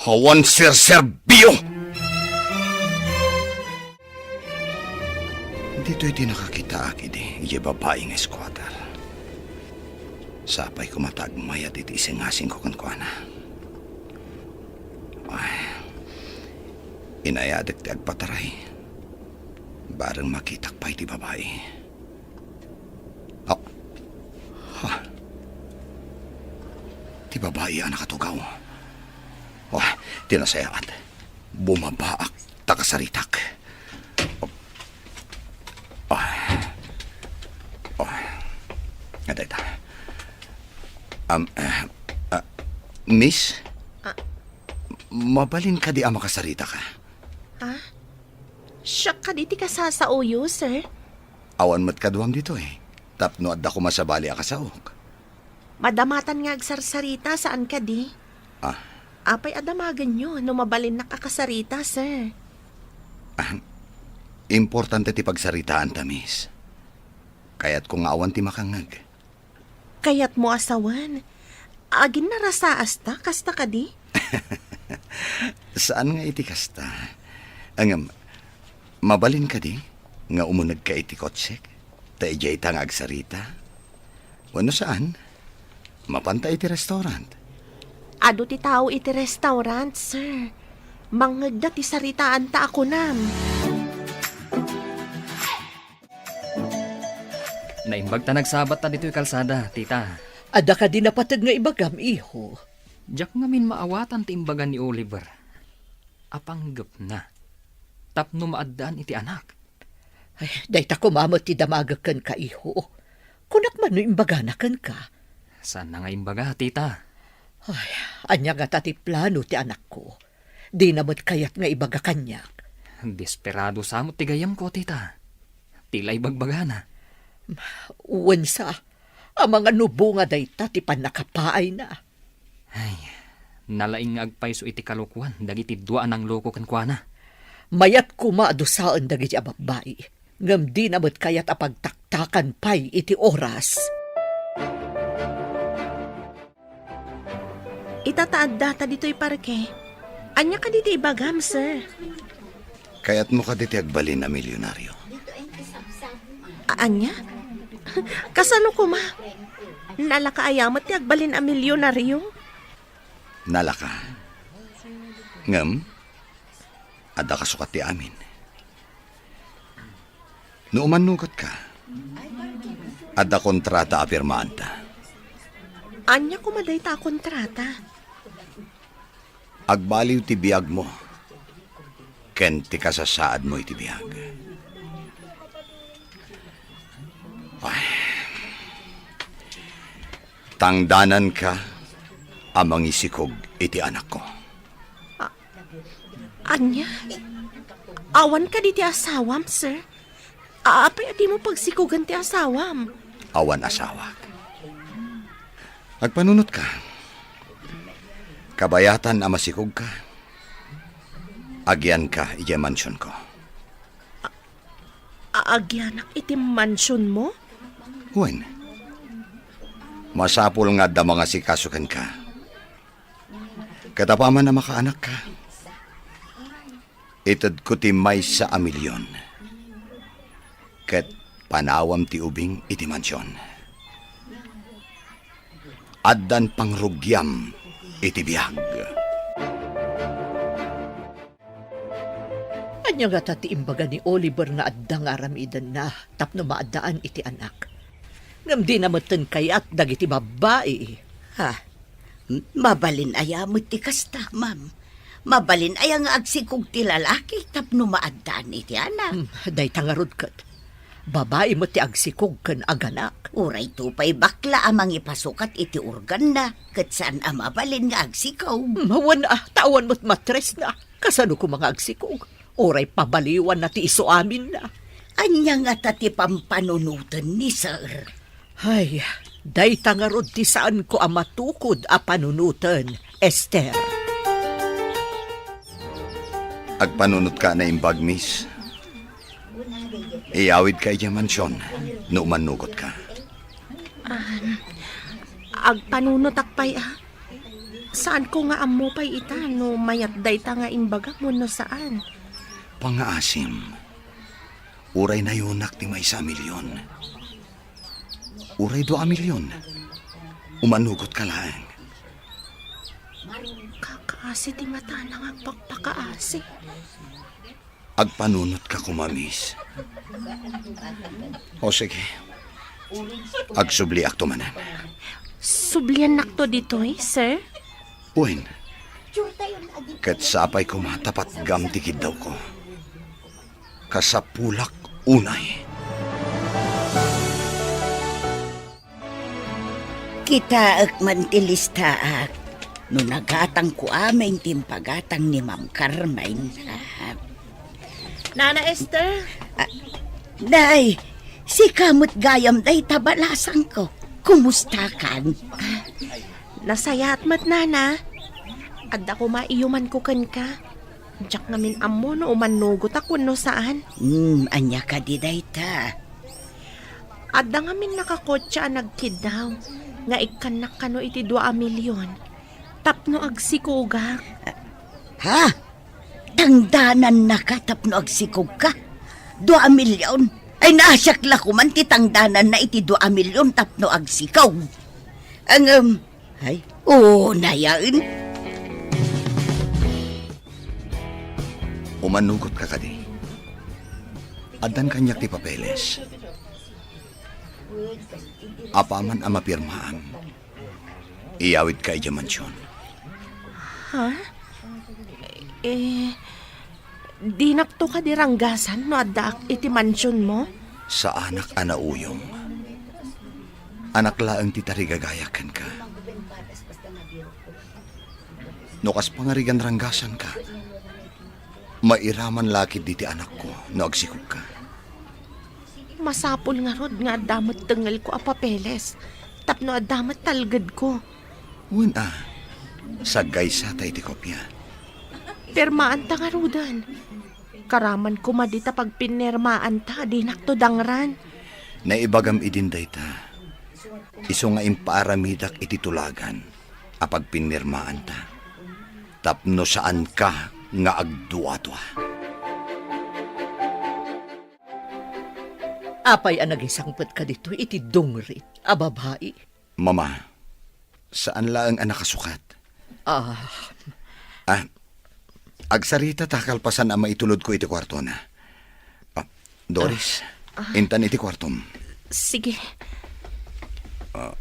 Awan serserbio! Ditoy ti nakakitaak idi, idiay babai nga squatter. Sapay koma ta agmayat iti isingasingko kenkuana. Ay, inayadek ti agpataray. Bareng makitak pay ti babai. Ah. Ha. Ti babai a nakatugaw. Oh, ti nasayaat. Bumabaak ta kasaritak. Oh. Oh. Adayta. Am, ah, ah, Miss? Ah. Mabalin kadi a makasaritak? Ha? Siak kadi ti kasasaoyo, sir? Awan met kaduam ditoy. Tapno adda koma sabali a kasaok. Madamatan nga agsarsarita, saan kadi? Ah. Apay a damagenyo no mabalinnak a kasarita, sir? Ah, importante ti pagsaritaanta, miss. Kayatko nga awan ti makangngeg. Kayatmo a sawen? Aginnarasaasta, kasta kadi? Saan nga iti kasta. Ngem, mabalin kadi nga umunegka iti kotsek? Ta idiayta nga agsarita? Wenno saan? Mapanta iti restaurant. Adu ti tao iti restaurant, sir. Mangngegda ti saritaanta a kunam. Naimbag ta nagsabatta ditoy kalsada, tita. Adda kadi napateg nga ibagam, iho? Diak ngamin maawatan ti imbaga ni Oliver a panggepna tapno maaddaan iti anak. Ay, dayta koma met ti damagek kenka, iho. Kunak man no imbagana kenka. Saanna nga imbaga, tita? Ay, ania ngata ti plano ti anakko? Dina met kayat nga ibaga kaniak. Desperado sa met ti gayyemko, tita. Ti la ibagbagana. Wen sa, amangan no bunga dayta ti pannakapaayna. Ay, nalaing nga agpayso iti kalokuan dagiti dua a nangloko kenkuana. Mayat koma a dusaen dagiti a babbai, ngem dina met kayat a pagtaktakan pay iti oras. Ita ta addata ditoy parke. Ania kadi ti ibagam, sir? Kayatmo kadi ti agbalin a milyonario? A-, ania? Kasano koma? Nalaka aya met ti agbalin a milyonario? Nalaka. Ngem, adda kasukat ti amin. No umannugotka, adda kontrata a pirmaanta. Ania koma dayta a kontrata? Agbaliw ti biagmo ken ti kasasaadmo iti biag. Ay. Tangdananka a mangisikog iti anakko. A-, ania? Awan kadi ti asawam, sir? A-, apay a dimo pagsikogen ti asawam? Awan asawak. Agpanunotka. Kabayatan a masikogka, agianka idiay mansionko. A-, agianak iti mansionmo? Wen, masapul nga adda mangasikaso kenka. Ket apaman a makaanakka, itedko ti maysa a milion ket panawam ti ubing iti mansion. Addan pangrugiam iti biag. Ania ngata ti imbaga ni Oliver nga adda nga aramidenna tapno maaddaan iti anak? Ngem dina metten kayat dagiti babbai. Ha? M-, mabalin aya met ti kasta, ma'am? Mabalin aya nga agsikog ti lalaki tapno maaddaan iti anak? Hmm, dayta ngarud ket. Babai met ti agsikog ken aganak. Uray to pay bakla a mangipasukat iti organna, ket saan a mabalin nga agsikog. Hmm, wen a, ta awan met matresna. Kasano koma nga agsikog? Uray pabaliwanna ti isu aminna. Ania ngata ti pampanunoten ni Sir? Ay, dayta ngarud ti saanko a matukod a panunoten, Esther. Agpanunotka a naimbag, miss. Iyawidka idiay mansion no umannugotka. Ah, Agpanunotak pay a. Saanko nga ammo pay ita no mayat dayta nga imbagam wenno saan. Pangaasim, uray nayonak ti maysa a milyon. Uray dua a milyon. Umanugot ka laeng. Kakaasi ti matana nga agpakpakaasi. Agpanunot ka koma, miss. O sige. Agsubliakto manen. Subliannakto ditoy, sir? Wen. Ket sapay koma ta patgam ti kiddawko. Kasapulak unay. Kitaek man ti listaak no nagatangko amin ti impagatang ni Ma'am Carmen. Ah. Nana Esther? Ah, day, sika met gayam dayta balasangko. Kumustakan? Nasayaat met, Nana. Adda koma iyumanko kenka. Diak ngamin ammo no umanugotak wenno saan. Hmm, ania kadi dayta? Adda ngamin nakakotse a nagkiddaw nga ikkannak kano iti dua a milyon tapno agsikogak. Ha? Tangdanannaka tapno agsikogka? Dua a milyon? Ay, naasiak la koman ti tangdananna iti dua a milyon tapno agsikog. Ngem, ay, unayen. Umanugot ka kadi? Addan kaniak ti papeles. Apaman a mapirmaam, iyawidka idiay mansion. Ha? Eh, dinakto kadi ranggasan no addaak iti mansionmo? Saanak a nauyong. Anak laeng ti tarigagayak kenka. No kas pangarigan ranggasanka, mairaman la ketdi ti anakko no agsikogka. Masapul ngarud nga adda met tengngelko a papeles tapno adda met talgedko. Wen a, saggaysata iti kopia. Pirmaanta ngaruden. Karaman koma dita pagpinirmaanta a dinakto dangran. Naibagam idin dayta. Isu nga impaaramidak iti tulagan a pagpinirmaanta tapno saanka nga agduadua. Apay a nagisangpetka ditoy iti dungrit a babai? Mama, saan laeng a nakasukat. Ah. Ah, agsarita ta kalpasan a maitulodko iti kuartona. Ah, Doris, Ah, ah. intan iti kuartom. Sige. Ah.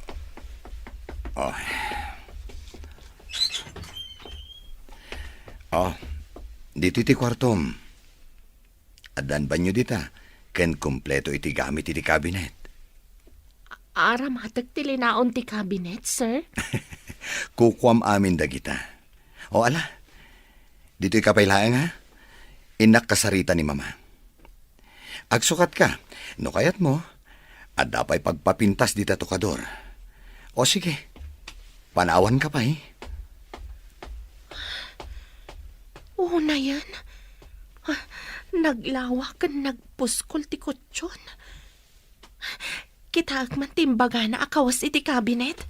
Ah. Ah, ditoy ti kuartom. Addan banio dita, ken kompleto iti gamit iti kabinet. Aramatek ti linaon ti kabinet, sir? Kukuam amin dagita. O ala, ditoy ka pay laeng, ha? Innak kasarita ni Mama. Agsukatka, no kayatmo, adda pay pagpapintas dita tokador. O sige, panawanka pay. Unayen, naglawa ken nagpuskol ti kutson. Kitaek man ti imbagana a kawes iti kabinet.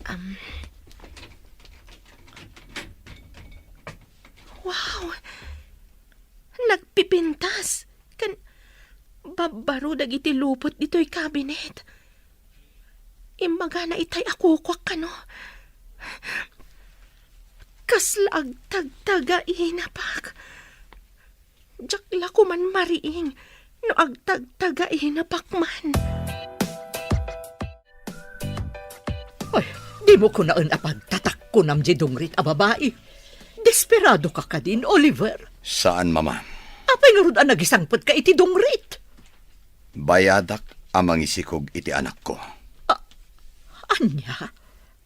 Am. Wow! Nagpipintas ken babbaro dagiti lupot ditoy kabinet. Imbagana itay a kukuak kano. Kasla agtagtaga inapak. Diak la koman mariing no agtagtaga inapak man. Ay, dimo kunaen a pagtatakkonam diay dungrit a babai. Desperadoka kadin, Oliver? Saan, Mama. Apay ngarud a nagisangpetka iti dungrit? Bayadak a mangisikog iti anakko. A-, ania?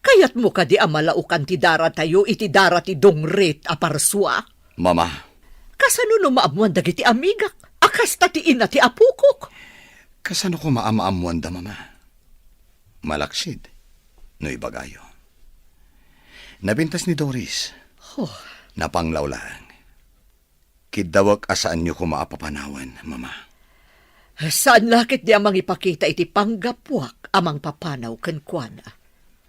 Kayatmo kadi a malaokan ti daratayo iti dara ti dungrit a parsua? Mama. Kasano no maammoan dagiti amigak a kasta ti ina ti apokok? Kasano koma a maammoanda, Mama? Malaksid no ibagayo. Napintas ni Doris. Oh. Napanglaw laeng. Kiddawek a saanyo koma a papanawen, Mama. Saan la ketdi a mangipakita iti panggapuak a mangpapanaw kenkuana.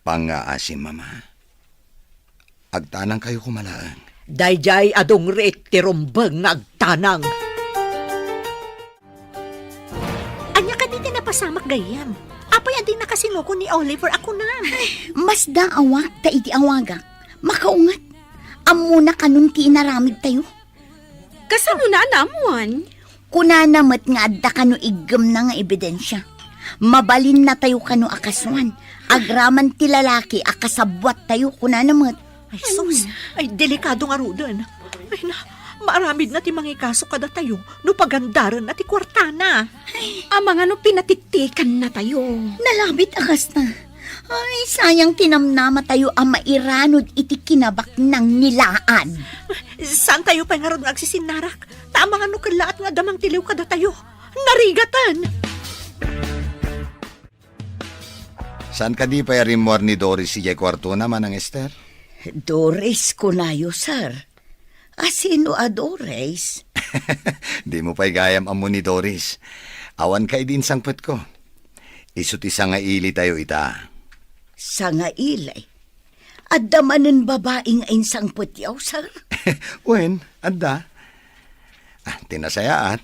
Pangngaasim, Mama. Agtanangkayo koma laeng. Daydiay a dungrit ti rumbeng nga agtanang. Ania kadi ti napasamak gayyem? Apay a di nakasinguko ni Oliver a kunam? Masdaawak ta idi awagak, makaunget. Ammona kanon ti inaramidtayo. Kasano na a naammuan? Kunana met nga adda kano iggemna nga ebidensia. Mabalinnatayo kano a kasuan. Agraman ti lalaki a kasabbuattayo, kunana met. Ay, sus. Ay, delikado ngaruden. Ay, na, maaramidna ti mangikaso kadatayo no pagandarenna ti kuartana. Amangan no pinatikkannatayo. Nalabit a kasta. Ay, sayang ti namnamatayo a mairanod iti kinabaknang ni Laan. Saantayo pay ngarud nga agsisinnarak? Ta amangan no kellaat nga adda mangtiliw kadatayo. Narigaten! Saan kadi pay a rimmuar ni Doris idiay kuartona, Manang Ester? Doris kunayo, sir. A, sino a Doris? Dimo pay gayam ammo ni Doris. Awanka idi insangpetko. Isu ti sangailitayo ita. Sangaili? Adda manen babai nga insangpetyo, sir? Wen, adda. Ah, ti nasayaat,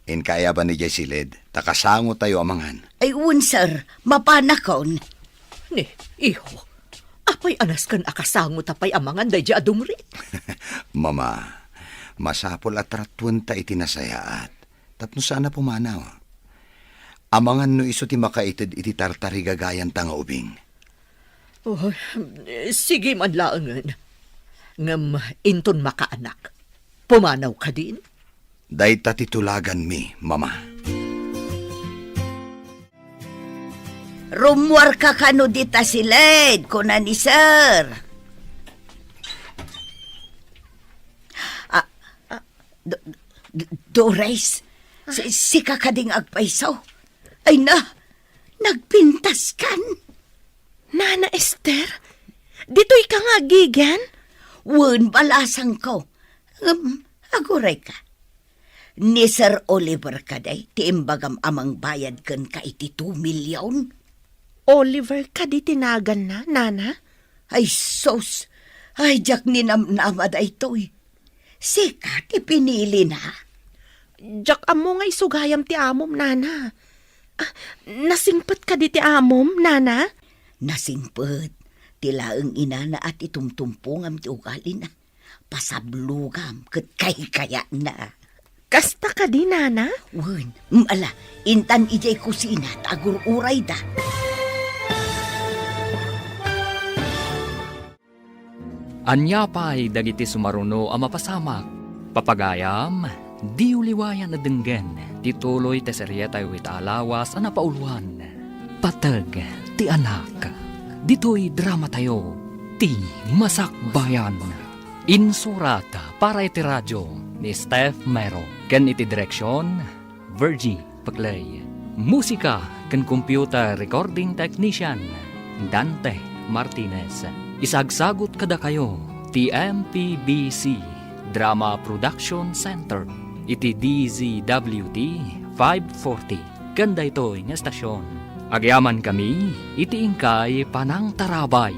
inka aya ban idiay siled, ta kasangotayo a mangan. Ay, wen, sir. Mapanakon. Ni, iho, apay a nasken a kasangota pay a mangan daydiay a dungrit? Mama, masapul a tratuenta iti nasayaat tapno saan a pumanaw. Amangan no isu ti makaited iti tartarigagayanta nga ubing. Oh, sige man laengen. Ngem inton makaanak, pumanaw kadin? Dayta ti tulaganmi, Mama. Rummuarka kano dita siled, kuna ni Sir. Ah, ah, Do-, Do-, Doris, si-, sika kadi nga agpayso? Ay na, nagpintaskan? Nana Ester, ditoyka nga agigan? Wen, balasangko. Ngem, agurayka. Ni Sir Oliver kadi ti imbagam a mangbayad kenka iti two million? Oliver kadi ti naganna, Nana? Ay, sus! Ay, diak ninamnama daytoy. Sika ti pinilina? Diak ammo nga isu gayam ti amom, Nana. Ah, nasingpet kadi ti amom, Nana? Nasingpet. Ti laeng inana a ti tumtumpongam ti ugalina. Pasablogam ket kaykayatna. Kasta kadi, Nana? Wen, mm, ala, intan idiay kusina ta agur-urayda. Ania pay dagiti sumaruno a mapasamak? Papagayam, diyo liwayan a denggen ti tuloy ti serietayo ita a lawas a napauluan, Pateg ti Anak. Ditoy dramatayo, Ti Masakbayan. Insurat para iti radio ni Steph Mero ken iti direksion, Virgie Peclay. Musika ken computer recording technician, Dante Martinez. Isagsagut kadakayo ti M P B C Drama Production Center iti D Z W T five forty ken daytoy nga estasion. Agyamankami iti inkay panangtarabay.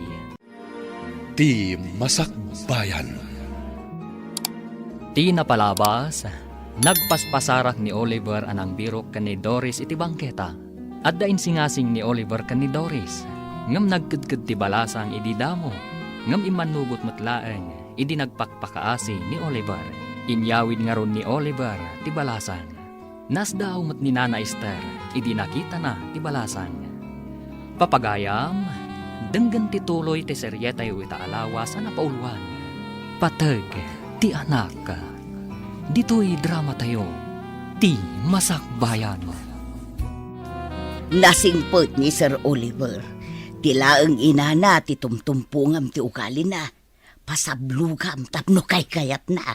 Ti Masakbayan. Ti napalabas, nagpaspasarak ni Oliver a nangbirok ken ni Doris iti bangketa. Adda insingasing ni Oliver ken ni Doris, ngem nagkedked ti balasang idi damo, ngem immannugot met laeng idi nagpakpakaasi ni Oliver. Inyawid ngarud ni Oliver ti balasang. Nasdaaw met ni Nana Ester idi nakitana ti balasang. Papagayam, denggen ti tuloy ti serietayo ita a lawas a napauluan, Pateg ti Anak. Ditoy dramatayo, Ti Masakbayan. Nasingpet ni Sir Oliver. Ti laeng inana ti tumtumpongam ti ugalina. Pasablogam tapno kaykayatna.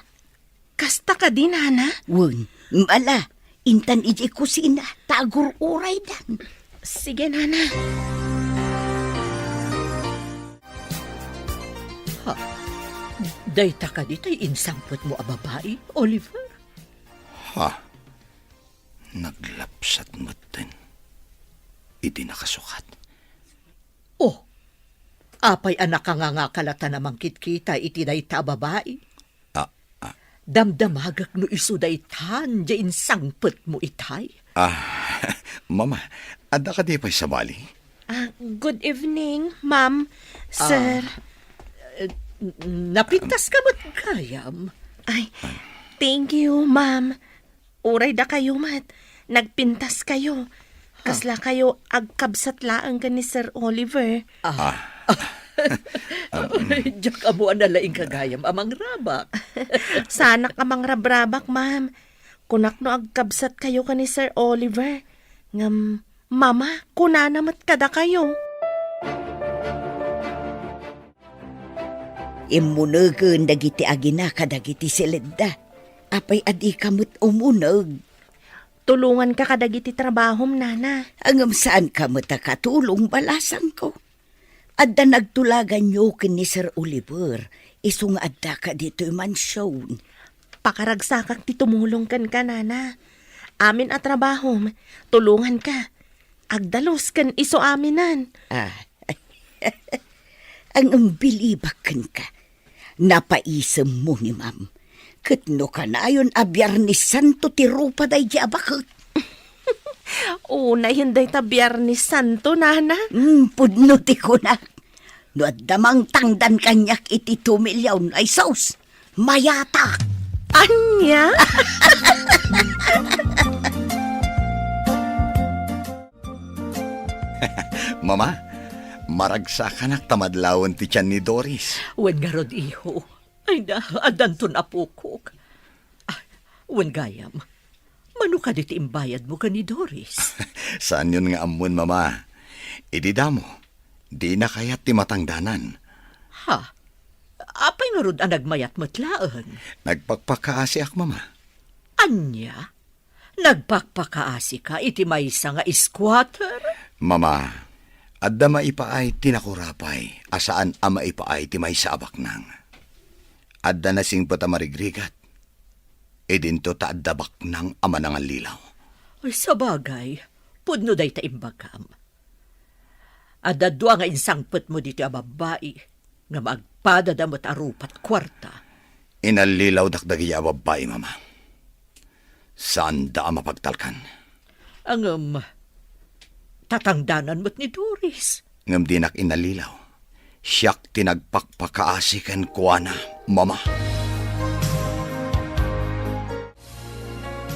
Kasta kadi, Nana? Wen, ala, intan idiay kusina, ta agur-uraydan. Sige, Nana. Ha? Dayta kadi tay insangpetmo a babai, Oliver? Ha? Naglapsat metten. idi nakasukat. Oh, apay a nakangangaka latta a mangkitkita iti dayta a babai? Ah, ah. Damdamagek no isu daytan diay insangpetmo itay. Ah, Mama, adda kadi pay sabali? Ah, good evening, ma'am, sir. Ah, n-, napintaska met gayam. Ay, thank you, ma'am. Uray dakayo met, nagpintaskayo. Huh. Kaslakayo agkabsat laeng ken ni Sir Oliver. Ah. Ah. Diak ammo a nalaingka gayam a mangrabak. Saanak a mangrabrabak, ma'am. Kunak no agkabsatkayo ken ni Sir Oliver. Ngem, Mama, kunana met kadakayo. Immunegen dagiti agina kadagiti siledda. Apay a dika met umuneg? Tulonganka kadagiti trabahom, nana. Ngem saanka met a katulong, balasangko. Adda nagtulaganyo ken ni Sir Oliver, isu nga addaka ditoy mansion. Pakaragsakak ti tumulong kenka, nana. Amin a trabahom, tulonganka. Agdalus ken isu aminen. Ah. Ngem bilibak kenka. Napaisemmo ni Ma'am. Ket no kanayon a Biernes Santo ti rupa daydi a baket. Unayen dayta Biernes Santo, nana. Hmm, pudno ti kunak. No adda mangtangdan kaniak iti tumiliaw, ay sus, mayatak. Ania? Mama, maragsakanak ta madlawen ti tian ni Doris. Wen ngarud, iho. Ay na, addanton apokok. Ah, wen gayam, mano kadi ti imbayadmo ken ni Doris? Saanyon nga ammon, Mama. Idi damo, dina kayat ti matangdanan. Ha? Apay ngarud a nagmayat met laeng? Nagpakpakaasiak, Mama. Ania? Nagpakpakaasika iti maysa nga squatter? Mama, adda maipaay ti nakurapay a saan a maipaay ti maysa a baknang. Adda nasingpet a marigrigat. Idinto ta adda baknang a manangallilaw. Ay, sabagay, pudno dayta imbagam. Adda dua nga insangpetmo ditoy a babbai, ngem agpadada met a rupat kuarta. Inallilawdak dagiti a babbai, Mama. Saanda a mapagtalkan. Ngem, tatangdanan met ni Doris. Ngem dinak inallilaw. Siak ti nagpakpakaasi kenkuana, Mama.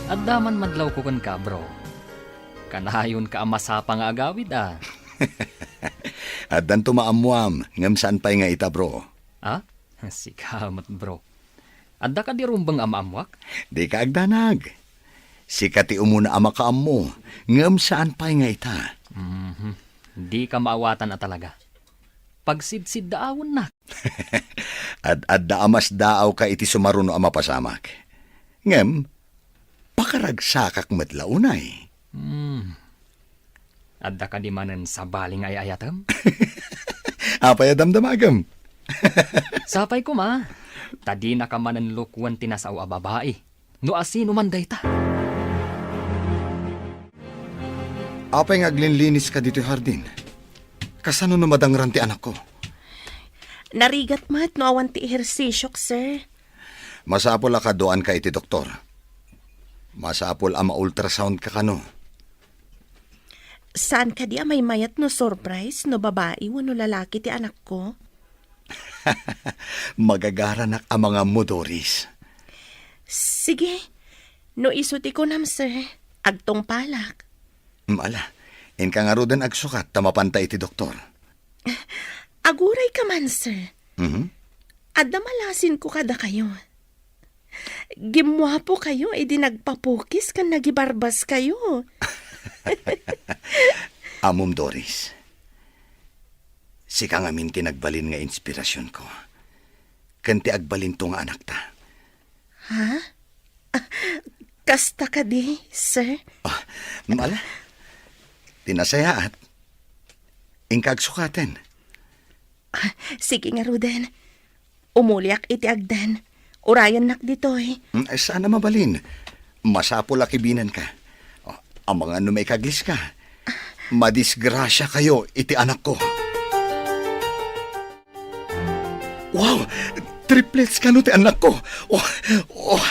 Adda man madlawko kenka, bro. Kanayonka a masapa nga agawid, a. Addanto maammoam, ngem saan pay nga ita, bro. A? Sika met, bro. Adda kadi rumbeng a maammoak? Dika agdanag. Sika ti umuna a makaammo, ngem saan pay nga ita. Mhm. Dika maawatan a talaga. Pagsidsiddaawennak. Ad-adda a masdaawka iti sumaruno a mapasamak. Ngem, pakaragsakak met la unay. Hmm. Adda kadi manen sabali nga ay-ayatem? Apay a damdamagem? Sapay koma, ta dinaka manen lukuen ti nasao a babai. No asino man dayta. Apay nga aglinlinis ka ditoy hardin? Kasano no madangran ti anakko? Narigat met no awan ti ehersisiok, sir. Masapul a kaduaanka iti doktor. Masapul a ma-ultrasound ka kano. Saan kadi a maymayat no surprise no babai wenno lalaki ti anakko? Magagaranak a mangammo, Doris. Sige. No isu ti kunam, sir, agtungpalak. Mm, ala, inka ngaruden agsukat ta mapanta iti doktor. Aguray ka man, sir. Mhm. Adda malasinko kadakayo. Gimmuapo kayo idi nagpapukis ken nagibarbas kayo. Ammom, Doris. Sika ngamin ti nagbalin nga inspirasionko. Ken ti agbalinto nga anakta. Ha? Kasta kadi, sir? Ah, ala. Ti nasayaat. Inka agsukaten. Ah, sige ngaruden. Umuliak iti agden. Urayennak ditoy. Mm, ay, saan a mabalin. Masapul a kibinenka. Oh, amangan no maikagliska. Madisgrasiakayo iti anakko. Wow! Triplets kano ti annakko. Oh, oh,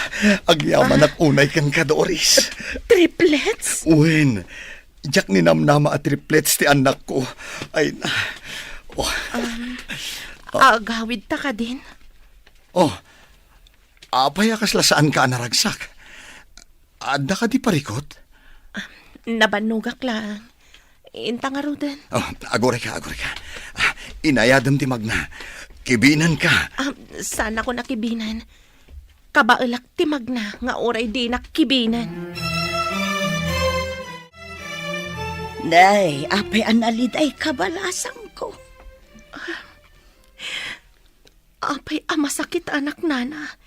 agyamanak unay kenka, Doris. Triplets? Wen, diak ninamnama a triplets ti annakko. Ay na. Oh. Um, agawid ta kadin? Oh, apay a kasla saanka a naragsak? Adda kadi parikut? Ah, nabannogak laeng. Inta ngaruden. Oh, agurayka, agurayka. Ah, inayadem ti magna. Kibinenka. Ah, saanakon a kibinen. Kabaelak ti magna nga uray dinak kibinen. Nay, apay a nalidayka, balasangko? Apay a masakit, anak, nana,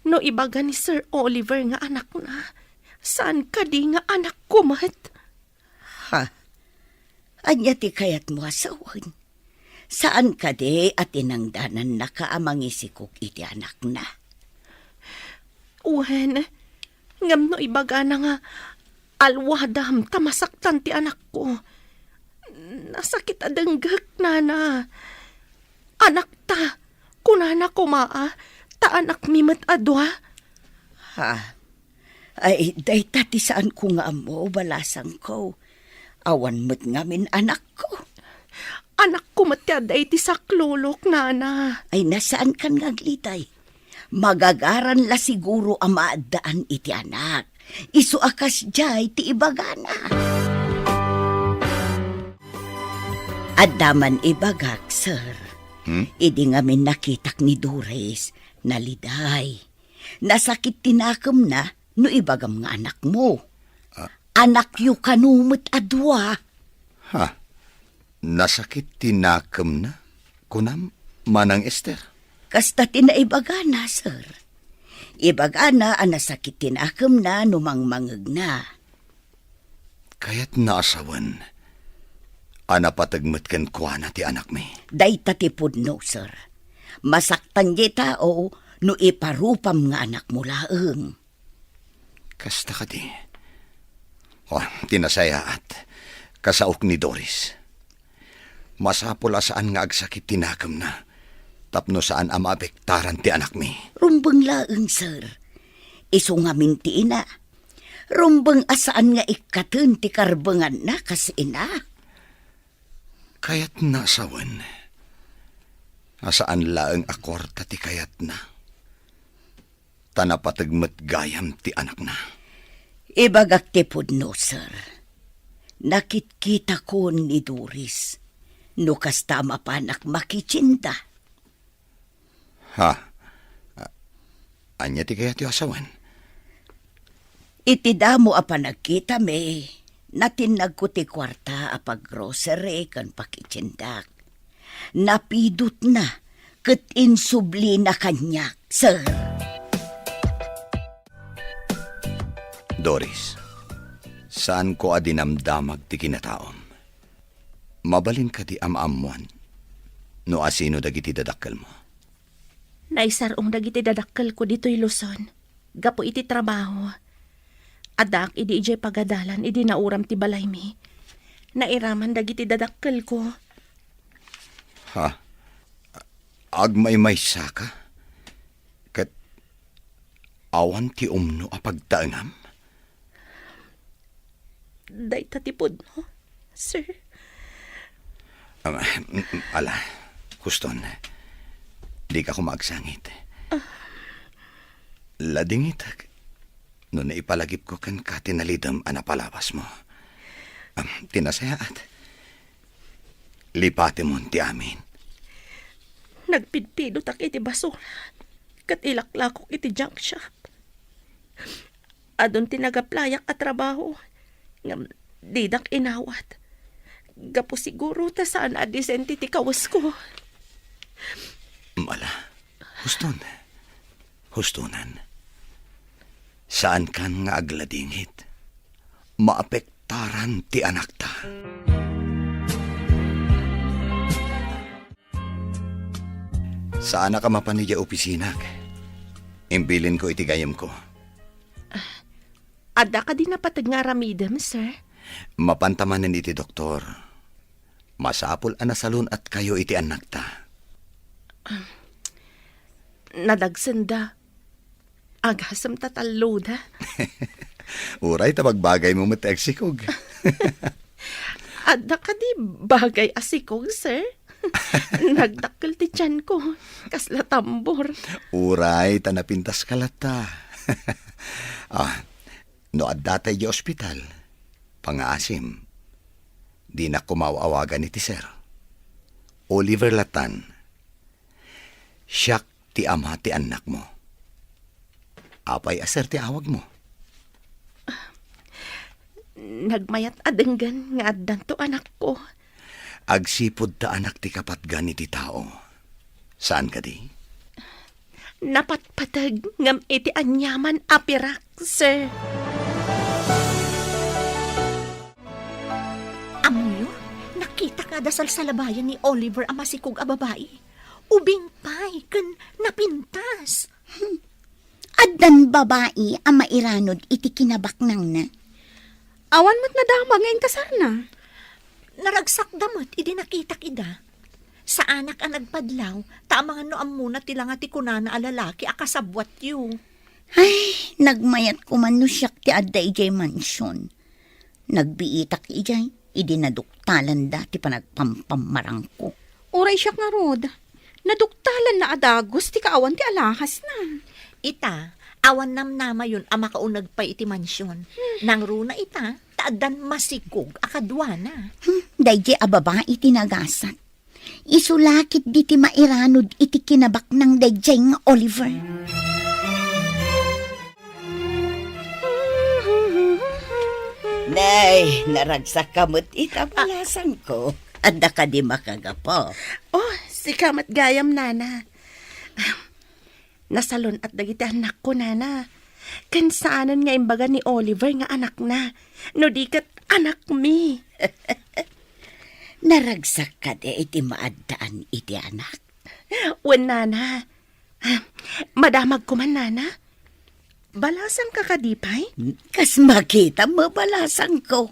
no ibaga ni Sir Oliver nga anakna, saan kadi nga anakko met? Ha? Ania ti kayatmo a sawen? Saan kadi a tinangdanannaka a mangisikog iti anakna? Wen, ngem no ibagana nga alwadam ta masaktan ti anakko, nasakit a denggek, nana. Anakta, kunana koma a, ta anakmi met a dua. Ha? Ay, dayta ti saanko nga ammo, balasangko. Awan met ngamin anakko. Anakko met ti adda iti saklulok, nana. Ay, na saankan nga agliday. Magagaran la siguro a maaddaan iti anak. Isu a kasdiay ti ibagana. Adda man ibagak, sir. Hmm? Idi ngamin nakitak ni Doris, naliday. Nasakit ti nakemna no ibagam nga anakmo. Ah. Anakyo kano met a dua. Ha? Nasakit ti nakemna, kunam, Manang Ester? Kasta ti naibagana, sir. Ibagana a nasakit ti nakemna no mangmangegna. Kayatna a sawen a napateg met kenkuana ti anakmi. Dayta ti pudno, sir. Masaktan diay tao no iparupam nga anakmo laeng. Kasta kadi? Oh, ti nasayaat, kasaok ni Doris. Masapul a saan nga agsakit ti nakemna tapno saan a maapektaran ti anakmi. Rumbeng laeng, sir. Isu ngamin ti ina. Rumbeng a saan nga ikkaten ti karbenganna kas ina. Kayatna a sawen a saan laeng a kuarta ti kayatna, ta napateg met gayam ti anakna. Ibagak ti pudno, sir. Nakitkitakon ni Doris. No kasta a mapanak makitienda. Ha? A-, ania ti kayatyo a sawen? Iti damo a panagkitami, natinnagko ti kuarta a paggrocery ken pakitiendak. Napidotna ket insublina kaniak, sir. Doris, saanko a dinamdamag ti kinataom. Mabalin kadi a maammoan no asino dagiti dadakkelmo? Naisar-ong dagiti dadakkelko ditoy Luzon gapu iti trabaho. Addaak idi idiay pagadalan idi nauram ti balaymi. Nairaman dagiti dadakkelko. Ha? Agmaymaysaka? Ket awan ti umno a pagtaengam? Dayta ti pudno, sir. Am, mm, mm, ala, huston. Dika koma agsangit. Ah. Ladingitek no naipalagipko kenka ti nalidem a napalabasmo. Am, ti nasayaat, lipatemon ti amin. Nagpidpidotak iti basura ket ilaklakok iti junk shop. Adun ti nagaplayak a trabaho, ngem didak inawat. Gapu siguro ta saan a disente ti kawesko. Ala, huston. Hustonan. Saankan nga agladingit. Maapektaran ti anakta. Saanak a mapan idiay opisinak. Imbilinko iti gayyemko. Ah, adda kadi napateg nga aramidem, sir? Mapanta manen iti doktor. Masapul a nasalun-atkayo iti annakta. Nadagsenda. Agasem ta talloda. Uray ta bagbagaymo met ti agsikog. Adda kadi bagay a sikog, sir? Nagdakkel ti tianko. Kasla tambor. Uray ta napintaska latta. Ah, no adda tay idiay ospital, pangaasim. Dinak koma aw-awagan iti sir. Oliver lattan. Siak ti ama ti annakmo. Apay a sir ti awagmo? Nagmayat a denggen nga addanto anakko. Agsipud ta anak ti kapatgan iti tao. Saan kadi? Napatpateg ngem iti aniaman a pirak, sir. Ammoyo, nakitak nga adda salsalabayan ni Oliver a masikog a babai. Ubing pay ken napintas. Hmm. Addan babai a mairanod iti kinabaknangna. Awan met nadamag nga inkasarna. Naragsakda met idi nakitak ida. Saanak a nagpadlaw, ta amangan no ammona ti langa ti kunana a lalaki a kasabbuatyo. Ay, nagmayat koman no siak ti adda idiay mansion. Nagbiitak idiay, idi naduktalanda ti panagpampammarangko. Uray siak ngarud, naduktalanna a dagus ti kaawan ti alahasna. Ita, awan namnamayon a makauneg pay iti mansion. Hmm. Nangruna ita, ta addan masikog a kaduana. Hmm, daydiay a babai ti nagasat. Isu la ketdi ti mairanod iti kinabaknang daydiay nga Oliver. Nay, naragsakka met ita, balasangko. Adda kadi makagapu? Oh, sika met gayam, nana. Nasalun-at dagiti annakko, nana. Ken saanen nga imbaga ni Oliver nga anakna, no di ket anakmi. Naragsak kadi iti maaddaan iti anak? Wen, nana. Madamag koman, nana. Balasangka kadi pay? Kas makitam, balasangko.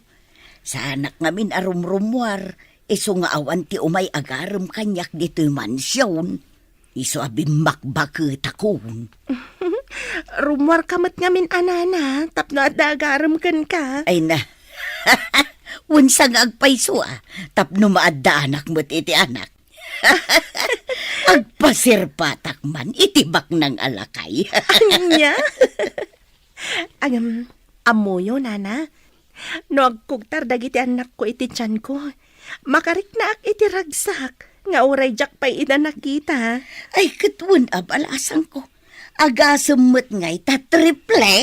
Saanak ngamin a rumrumuar, isu nga awan ti umay agarem kaniak ditoy mansion. Isu a bimmakbaketakon. Rummuarka met ngamin a nana, tapno adda agarem kenka. Ay na. Wen, sa nga agpayso a, tapno maaddaanak met iti anak. Agpasirpatak man iti baknang a lakay. Ania? Agam, ammoyo, nana. No agkugtar dagiti annakko iti tianko, makariknaak iti ragsak nga uray diak pay ida nakita. Ay, ket wen a, balasangko. Agasem met ngay ta triple.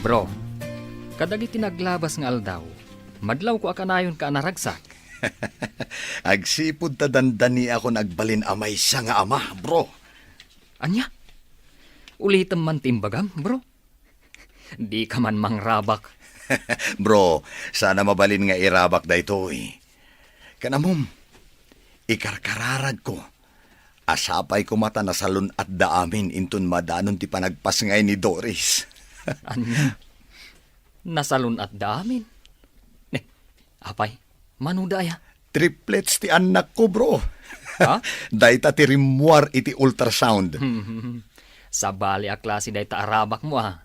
Bro, kadagiti naglabas nga aldaw, madlawko a kanayonka a naragsak. Agsipud ta dandaniakon agbalin a maysa nga ama, bro. Ania? Ulitem man ti imbagam, bro. Dika man mangrabak. Bro, saan a mabalin nga irabak daytoy. Ken ammom, ikarkararagko a sapay koma ta nasalun-atda amin inton madanon ti panagpasngay ni Doris. Ania? Nasalun-atda amin? Ne, apay, mano daya? Triplets ti annakko, bro. Ha? Dayta ti rimmuar iti ultrasound. Sabali a klase dayta a rabakmo, a.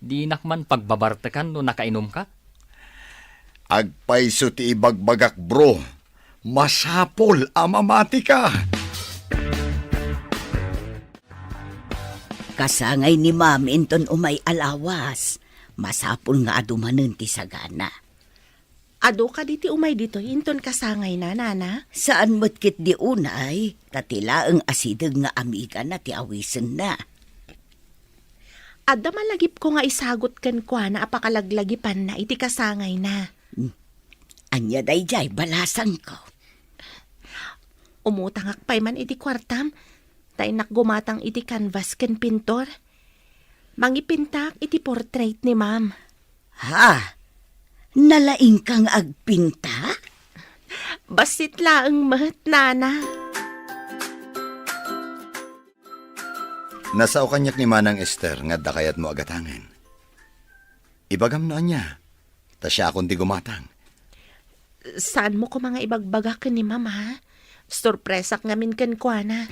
Dinak man pagbabartekan no nakainumka? Agpayso ti ibagbagak, bro. Masapul a mamatika. Kasangay ni Ma'am inton umay a lawas. Masapul nga adu manen ti sagana. Adu kadi ti umay ditoy inton kasangayna, nana? Saan met ketdi unay, ta ti laeng a sideg nga amigana ti awisenna. Adda malagipko nga isagut kenkuana a pakalaglagipanna iti kasangayna. Hmm. Ania daydiay, balasangko? Umutangak pay man iti kuartam, ta innak gumatang iti canvas ken pintor. Mangipintaak iti portrait ni Ma'am. Ha? Nalaingka nga agpinta? Bassit laeng met, nana. Nasao kaniak ni Manang Ester nga adda kayatmo a gatangen. Ibagam no ania, ta siakon ti gumatang. Saanmo koma nga ibagbaga ken ni Mama? Sorpresak ngamin kenkuana.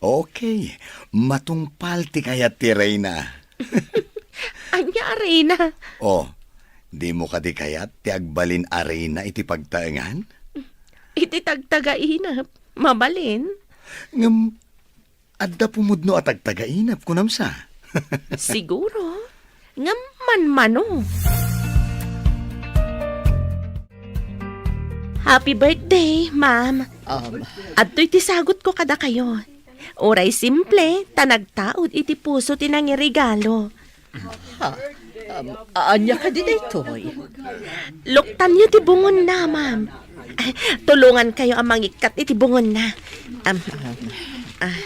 Okay, matungpal ti kayat ti reyna. Ania a reyna? Oh, dimo kadi kayat ti agbalin a reyna iti pagtaengan? Iti tagtagainep, mabalin. Ngem, adda pumudno a tagtagainep, kunam sa? Siguro. Ngem manmano. Happy birthday, ma'am. Um, Adtoy ti sagutko kadakayo. Uray simple, ta nagtaud iti puso ti nangiregalo. Ha? Um, ania kadi daytoy? Luktanyo ti bungonna, ma'am. Tulongankayo a mangikkat iti bungonna. Um, ah.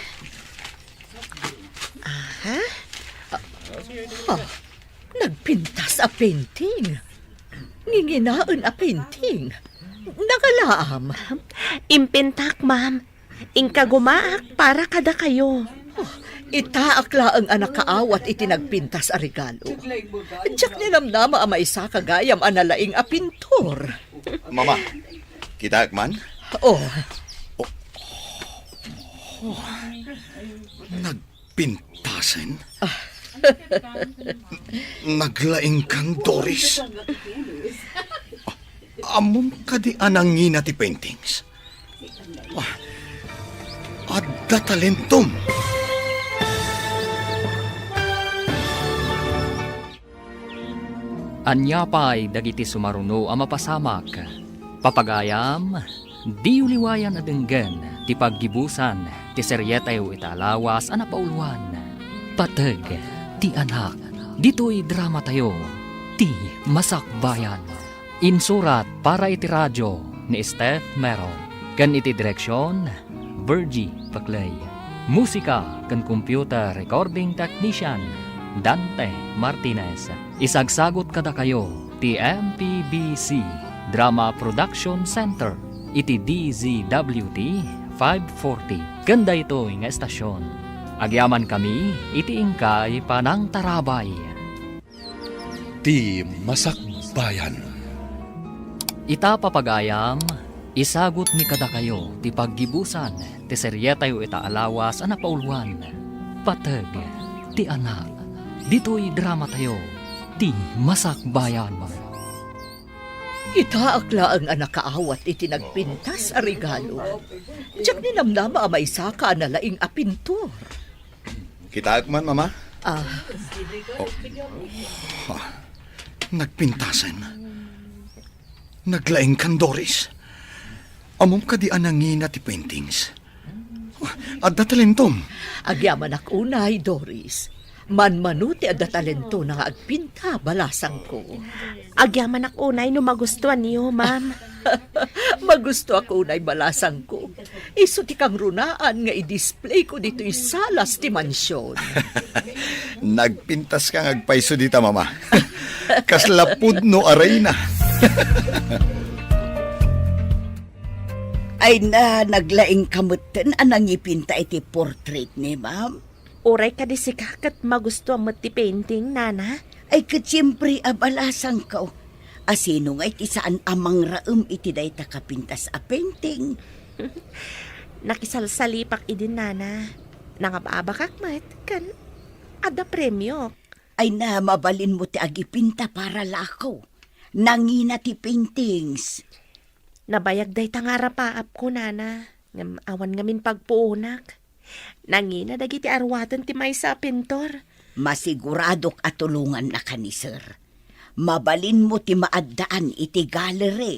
Aha. Ha? Nagpintas a painting. Nginginaen a painting. Nagalaam. Impintak, ma'am. Inkagumaak para kadakayo. Oh, itaak laeng a nakaawat iti nagpintas a regalo. Diak ninamnama a maisaka gayam a nalaing a pintor. Mama, kitaek man? Oh. Oh. Oh. Nagpintasen? Naglaingkan, Doris? Ammom kadi a nangina ti paintings? Ah, adda talentom! Ania pay dagiti sumaruno a mapasamak? Papagayam, diyo liwayan a denggen ti paggibusan ti serietayo ita a lawas a napauluan, Pateg ti Anak. Ditoy dramatayo, Ti Masakbayan. Insurat para iti radio ni Steph Mero, ken iti direksion, Virgie Paclay. Musika ken computer recording technician, Dante Martinez. Isagsagut kadakayo ti M P B C Drama Production Center iti D Z W T five forty ken daytoy nga estasion. Agyamankami iti inkay panangtarabay. Ti Masakbayan. Ita, papagayam, isagutmi kadakayo ti paggibusan ti serietayo ita a lawas a napauluan, Pateg ti Anak. Ditoy dramatayo, Ti Masakbayan. Itaak laeng a nakaawat iti nagpintas a regalo. Diak ninamnama a maisaka a nalaing a pintor. Kitaek man, Mama? Ah. Oh. Ah. Nagpintasen. Naglaingkan, Doris. Ammom kadi a nangina ti paintings? Oh, adda talentom. Agyamanak unay, Doris. Manmano ti adda talentona nga agpinta, balasangko. Agyamanak unay no magustuanyo, ma'am. Magustuak unay, balasangko. Isu ti kangrunaan nga i-displayko ditoy salas ti mansion. Nagpintaska nga agpayso dita, Mama. Kasla pudno a reyna. Ay na, naglaingka metten a nangipinta iti portrait ni ma'am. Uray kadi sika ket magustuam met ti painting, nana? Ay, ket siempre a, balasangko. A sino ngay ti saan a mangraem iti dayta kapintas a painting? Nakisalsalipak idi, nana. Nangababakak met, ken adda premiok. Ay na, mabalinmo ti agipinta para lako. Nangina ti paintings. Nabayag dayta nga arapaapko, nana. Ngem awan ngamin pagpuonak. Nangina dagiti aruaten ti maysa a pintor. Masiguradok a tulongannaka ni Sir. Mabalinmo ti maaddaan iti gallery.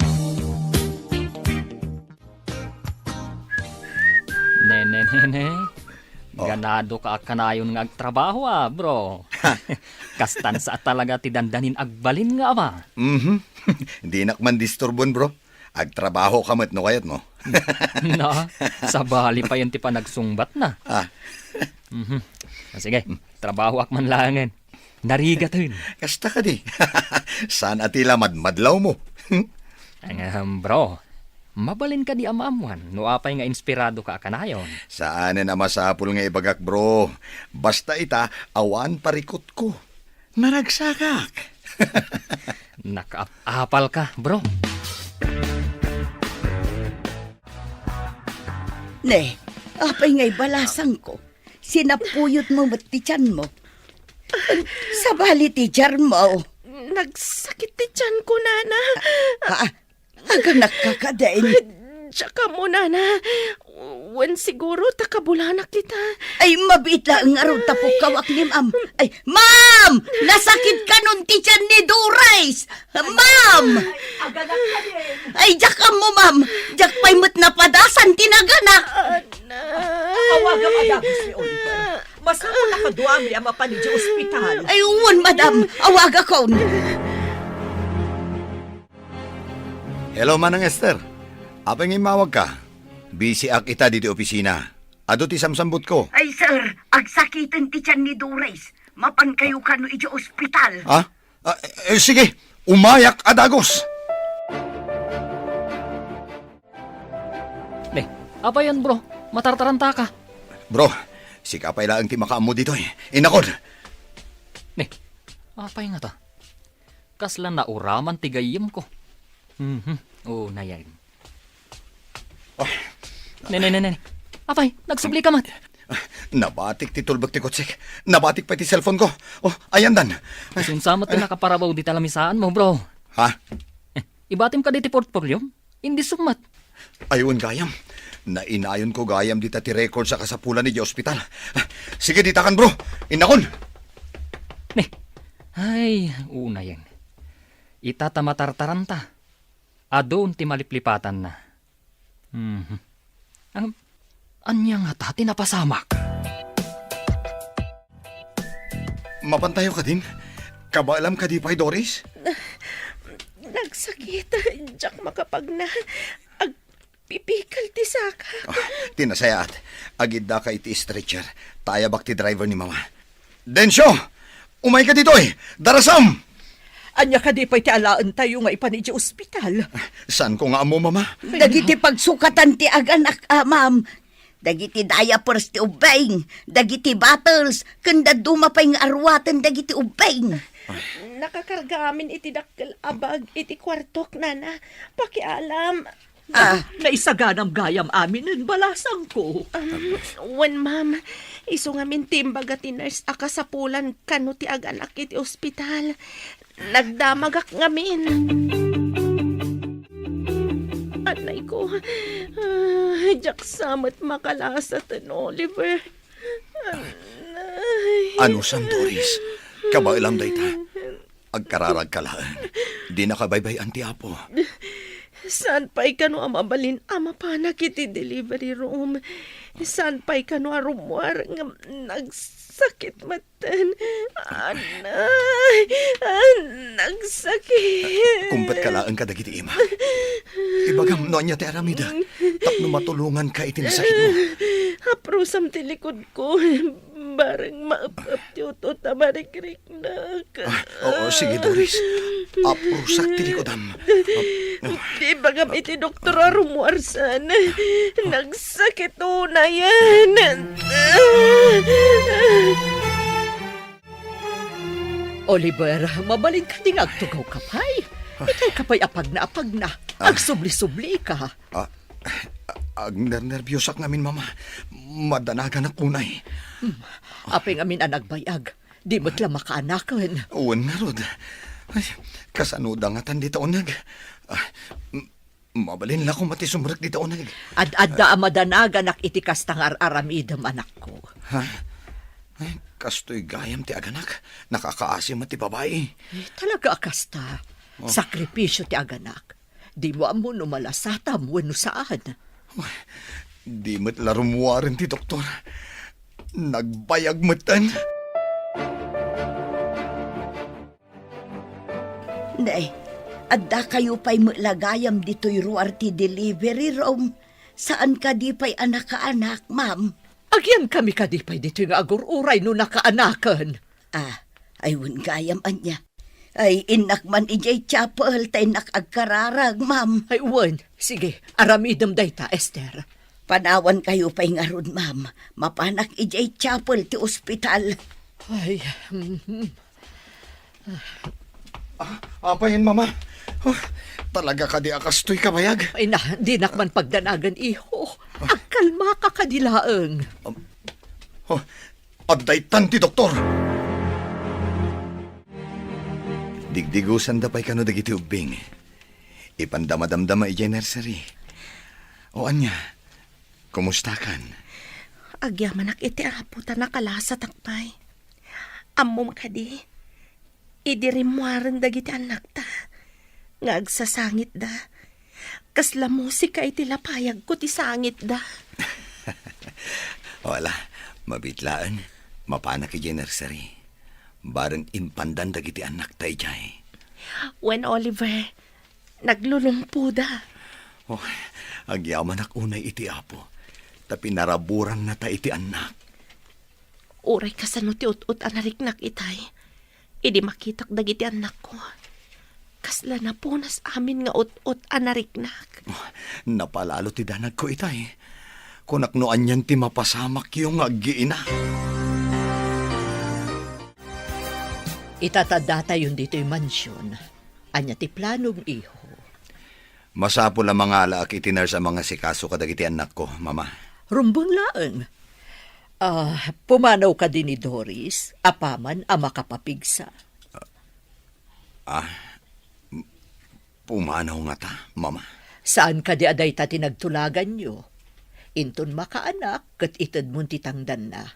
Nene, nene. Oh. Ganado ka a kanayon nga agtrabaho, a, bro. Kastan sa a talaga ti dandanin agbalin nga ama. Mhm. Dinak man disturbon, bro. Agtrabaho ka met no kayatmo. Na, sabali pa yan ti panagsungbat na. Ah. Mhm. Ah, sige, trabahoak man laengen. Narigaten. Kasta kadi. Saan a ti la madmadlawmo? Ahem, bro. Mabalin kadi a maammuan no apay nga inspirado ka a kanayon? Saanen a masapul nga ibagak, bro. Basta ita, awan parikutko. Naragsakak. Nakaap-apal ka, bro. Ne, apay ngay balasangko? Sinapuyot mo met ti tiyan mo. Sabali ti jar mo. Nagsakit ti tiyan ko, nana. Ha? Aganakka kadin? Diak ammo, nana. Wen siguro ta kabulanak ita. Ay, mabiit laeng ngarud ta pukkawak ni ma'am. Ay, ma'am! Nasakit kanon ti tiyan ni Doris! Ma'am! Ay, diak ammo, ma'am. Diak pay met napadasan ti naganak. Ana. Awagam a dagus ni Oliver. Masapul a kaduami a mapan idiay ospital. Ay, wen, madam. Awagakon. Hello, Manang Esther. Apay nga immawagka? Busy ak ita ditoy opisina. Adu ti samsambutko. Ay, sir, agsakiten ti tiyan ni Doris. Mapankayo kano idiay ospital. Ha? Ah, eh, sige, umayak a dagus. Ne, apayen, bro? Matartarantaka. Bro, sika pay laeng ti makaammo ditoy. Innakon. Ne, apay ngata? Kasla nauraman ti gayyemko. Mhm. Oo, nayan. Ah. Ne, ne, ne, ne. Apay, nagsubli ka met. Ah, nabatik ti tulbek ti kotsek. Nabatik pay ti cellphone ko. Oh, ayandan. Isunsa met ti nakaparabaw dita lamisaan mo, bro? Ha? Eh, ibatim kadi ti portfolio? Indi summat. Ay, wen gayam. Nainayon ko gayam dita ti record sa kasapulan idiay ospital. Ah, sige, ditakan, bro. Innakon. Ne. Ay, unayen. Ita ta matartaranta. Adun ti maliplipatanna. Mhm. Ang, ania ngata ti napasamak? Mapantayo kadin? Kabaelam kadi pay, Doris? Nagsakit. Diak makapagna. Agpipikal ti sakak. Ah, ti nasayaat. Agiddaka iti stretcher. Ta ayabak ti driver ni Mama. Dencio! Umayka ditoy! Darasam! Ania kadi pay ti alaentayo nga ipan idiay ospital? Saanko nga ammo, Mama. Dagiti pagsukatan ti aganak, a, ma'am. Dagiti diapers ti ubbing, dagiti bottles, ken dadduma pay nga aruaten dagiti ubbing. Nakakarga amin iti dakkel a bag iti kuartok, nana. Pakialam. Ah. Naisaganam gayam aminen, balasangko. Um, wen, ma'am. Isu ngamin ti imbaga ti nurse a kasapulan kano ti aganak iti ospital. Nagdamagak ngamin. Anay ko, ah, diak sa met makalasaten, Oliver. Anay. Anusam, Doris? Kabaelam dayta. Agkararagka laeng. Dinaka baybay-an ti Apo. Saan pay kano a mabalin a mapanak iti delivery room? Saan pay kano a rummuar ngem nagsakit metten? Anay! Ah, nagsakit! Kumpetka laeng kadagiti ima. Ibagam no ania ti aramidek tapno matulonganka iti nasakitmo. Aprusam ti likodko. Bareng maep-ep ti utut a marikriknak. Ah, oo, sige, Doris. Aprusak ti likodam. Ah, ah. Ibagam iti doktor a rummuar saan. Nagsakit unayen. Oliver, mabalin kadi nga agtugawka pay? Itay ka pay apagna-apagna. Ah. Agsubli-sublika. Ah, agnernerbiosak ngamin, Mama. Madanaganak unay. Hmm. Apay ngamin a nagbayag? Di met la makaanaken. Wen ngarud. Ay, kasano da ngatan dita uneg? Ah, m-, mabalin la koma ti sumrek dita uneg. Ad-adda a madanaganak iti kasta nga ar-aramidem, anakko. Ha? Ay, kastoy gayam ti aganak. Nakakaasi met ti babai. Eh, talaga a kasta. Oh. Sakripisio ti aganak. Dimo ammo no malasatam wenno saan. Di met la rummuaren ti doktor. Nagbayag metten. Nay, addakayo pay met la gayam ditoy ruar ti delivery room. Saan kadi pay a nakaanak, ma'am? Agyankami kadi pay ditoy nga agur-uray no nakaanaken? Ah, ay wen gayam ania. Ay, innak man idiay chapel ta innak agkararag, ma'am. Ay, wen. Sige, aramidem dayta, Esther. Panawankayo pay ngarud, ma'am. Mapanak idiay chapel ti ospital. Ay, mhm. Ah, apay, Mama? Oh, talaga kadi a kastoy kabayag? Ay na, dinak man pagdanagan, iho. Agkalmaka kadi laeng. Um, oh, adda itan ti doktor. Digdigusanda pay kano dagiti ubbing. Ipanda madamdama idiay nursery. O ania, kumustakan? Agyamanak iti Apo ta nakalasatak pay. Ammom kadi, idi rimmuaren dagiti annakta nga agsasangitda, kasla musika iti lapayagko ti sangitda. Wala, mabiit laeng. Mapanak idiay nursery. Bareng impandan dagiti annakta idiay. Wen, Oliver, naglulumpoda. Oh, agyamanak unay iti Apo, ta pinaraburannata iti annak. Uray kasano ti ut-ot a nariknak itay, idi makitak dagiti annakko. Kasla napunas amin nga ut-ot a nariknak. Oh, napalalo ti danagko itay. Kunak no anian ti mapasamakyo nga aggiina. Itatta datayon ditoy mansion. Ania ti planom, iho? Masapul a mangalaak iti nurse a mangasikaso kadagiti annakko, Mama. Rumbeng laeng. Ah, pumanaw kadi ni Doris, apaman a makapapigsa. Ah, m-, pumanaw ngata, Mama? Saan kadi a dayta ti nagtulaganyo? Inton makaanak, ket itedmon ti tangdanna.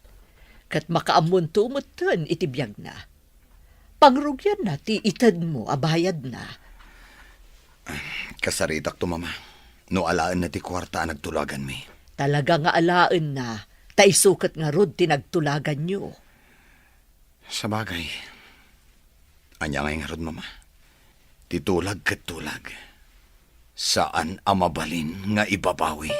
Ket makaammonto metten iti biagna. Pangrugianna ti itedmo a bayadna. Kasaritakto, Mama, no alaenna ti kuarta a nagtulaganmi. Talaga nga alaenna, ta isu ket ngarud ti nagtulaganyo. Sabagay, ania ngay ngarud, Mama? Ti tulag ket tulag. Saan a mabalin nga ibabawi.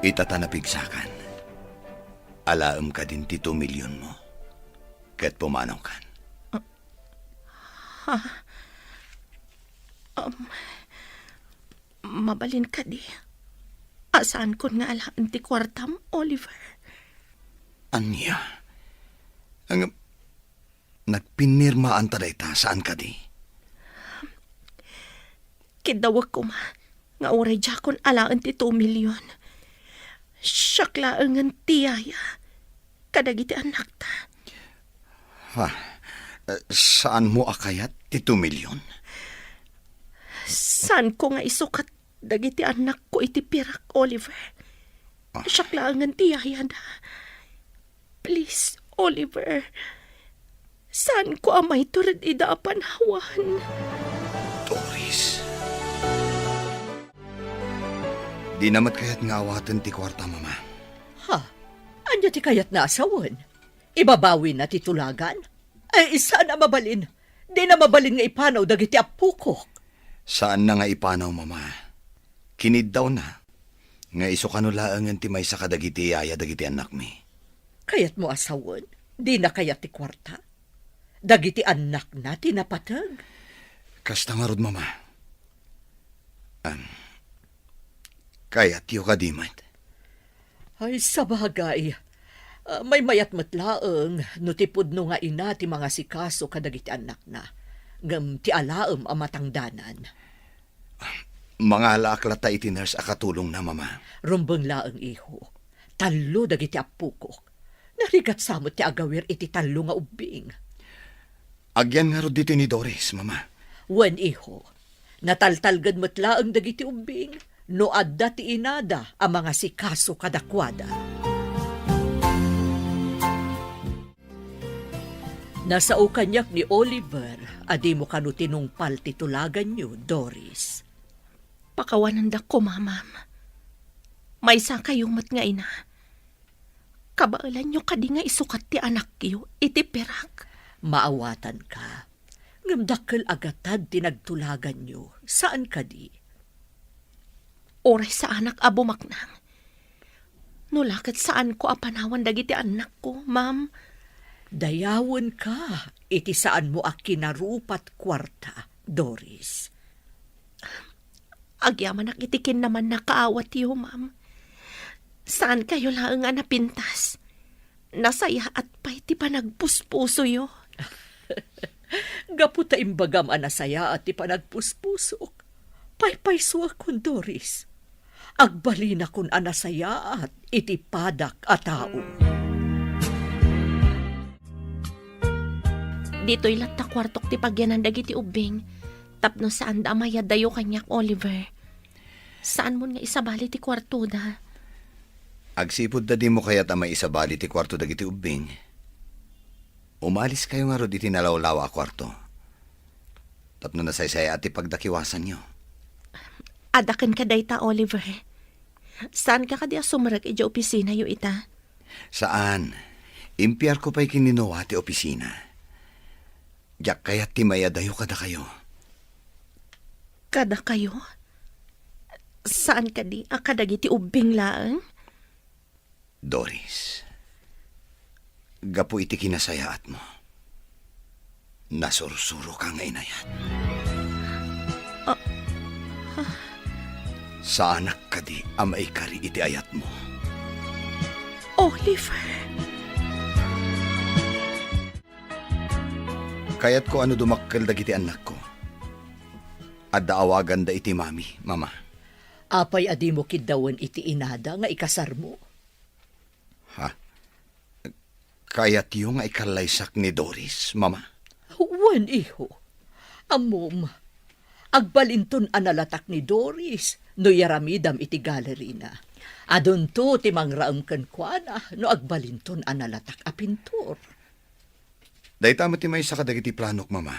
Ita ta napigsakan, alaem kadin ti two million mo, ket pumanawkan. Ha? Um, mabalin kadi a saankon nga alaen ti kuartam, Oliver? Ania? Ang Nagpinirmaanta dayta, saan kadi? Kiddawek koma nga uray diakon alaen ti two million. Siak laengen ti yaya kadagiti annakta. Ha? Eh, saanmo a kayat ti two million? Saanko nga isukat dagiti annakko iti pirak, Oliver. Ah. Siak laengen ti yayada. Please, Oliver. Saanko a maitured ida a panawan? Doris. Dina met kayat nga awaten ti kuarta, Mama. Ha? Ania ti kayatna a sawen? Ibabawina ti tulagan? Ay, saan a mabalin. Dina mabalin nga ipanaw dagiti appokok. Saanna nga ipanaw, Mama. Kiniddawna nga isu kano laengen ti maysa kadagiti yaya dagiti annakmi. Kayatmo a sawen? Dina kayat ti kuarta? Dagiti annakna ti napateg? Kasta ngarud, Mama. Am, kayatyo kadi met? Ay, sabagay. Ah, maymayat met laeng no ti pudno nga ina ti mangasikaso kadagiti annakna, ngem ti alaem a matangdanan. Mangalaak latta iti nurse a katulongna, Mama. Rumbeng laeng, iho. Tallo dagiti appokok. Narigat sa met ti agawir iti tallo nga ubbing. Agyan ngarud ditoy ni Doris, Mama. Wen, iho. Nataltalged met laeng dagiti ubbing no adda ti inada a mangasikaso kadakuada. Nasao kaniak ni Oliver a dimo kano tinungpal ti tulaganyo, Doris. Pakawanandakko, Mamam. Maysa kayo met nga ina. Kabaelanyo kadi nga isukat ti anakyo iti pirak? Maawatanka. Ngem dakkel a gatad ti nagtulaganyo, saan kadi? Uray saanak a bumaknang. No la ket saanko a panawan dagiti annakko, ma'am. Dayawenka iti saanmo a kinarupat kuarta, Doris. Agyamanak iti kinnamannakaawatyo, ma'am. Saankayo laeng a napintas. Nasayaat pay ti panagpuspusoyo. Gapu ta imbagam a nasayaat ti panagpuspusok, paypaysuakon, Doris. Agbalinakon a nasayaat iti padak a tao. Ditoy latta kuartok ti pagyanan dagiti ubbing, tapno saanda a mayadayo kaniak, Oliver. Saanmon nga isabali ti kuartoda. Agsipud ta dimo kayat a maisabali ti kuarto dagiti ubbing, umaliskayo ngarud iti nalawlawa a kuarto. Tapno nasaysayaat ti pagdakiwasanyo. Adda kenka dayta, Oliver. Saanka kadi a sumrek idiay opisinayo ita? Saan. Impiarko pay ken ni Noah ti opisina. Diak kayat ti mayadayo kadakayo. Kadakayo? Saan kadi a kadagiti ubbing laeng? Doris, gapu iti kinasayaatmo, nasursuroka nga inayat. Ah, ah. Saanak kadi a maikari iti ayatmo? Oliver. Kayatko a no dumakkel dagiti annakko, adda awaganda iti mami, mama. Apay a dimo kiddawen iti inada nga ikasarmo? Ha? Kayatyo nga ikallaysak ni Doris, mama? Wen, iho. Ammom, agbalinton a nalatak ni Doris no iyaramidam iti galerina. Adunto ti mangraem kenkuana no agbalinton a nalatak a pintor. Dayta met ti maysa kadagiti planok, mama.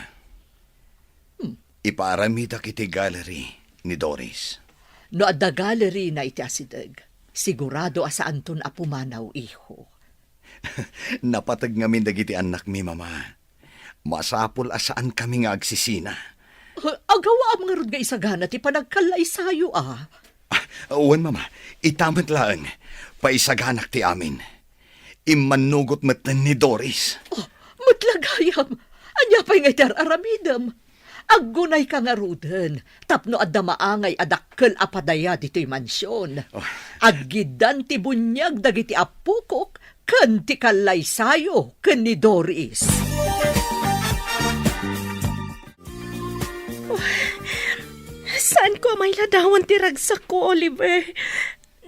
Hmm. Ipaaramidak iti gallery ni Doris. No adda gallery na iti asideg, sigurado a saanton a pumanaw, iho. Napateg ngamin dagiti annakmi, mama. Masapul a saankami nga agsisina. Ah, agawaam ngarud nga isagana ti panagkallaysayo, a. Ah, wen, mama. Ita met laeng. Paisaganak ti amin. Immannugot metten ni Doris. Oh, met la gayam. Ania pay nga iti ar-aramidem? Aggunayka ngaruden tapno adda maangay a dakkel a padaya ditoy mansion. Oh. Aggiddan ti buniag dagiti appokok ken ti kallaysayo ken ni Doris. Saanko a mailadawan ti ragsakko, Oliver.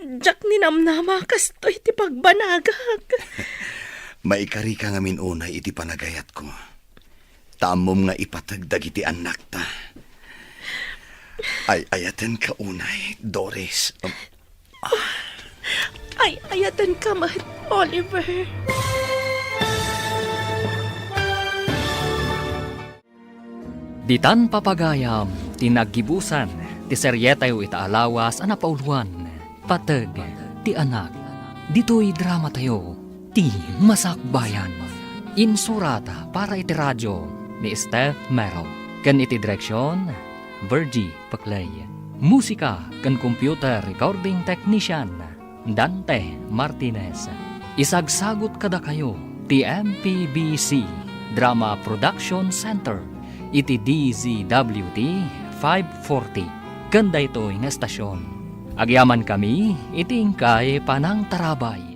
Diak ninamnama a kastoy ti pagbanagak. Maikarika ngamin unay iti panagayatko. Ta ammom nga ipateg dagiti annakta. Ay-ayatenka unay, Doris. Um, Ay-ayatenka met, Oliver. Ditan papagayam ti naggibusan ti serietayo ita a lawas a napauluan, Pateg ti Anak. Ditoy dramatayo, Ti Masakbayan. Insurat para iti radio ni Steph Mero ken iti direksion, Virgie Peclay. Musika ken computer recording technician, Dante Martinez. Isagsagut kadakayo ti M P B C Drama Production Center iti D Z W T five forty ken daytoy nga estasion. Agyamankami iti inkay panangtarabay.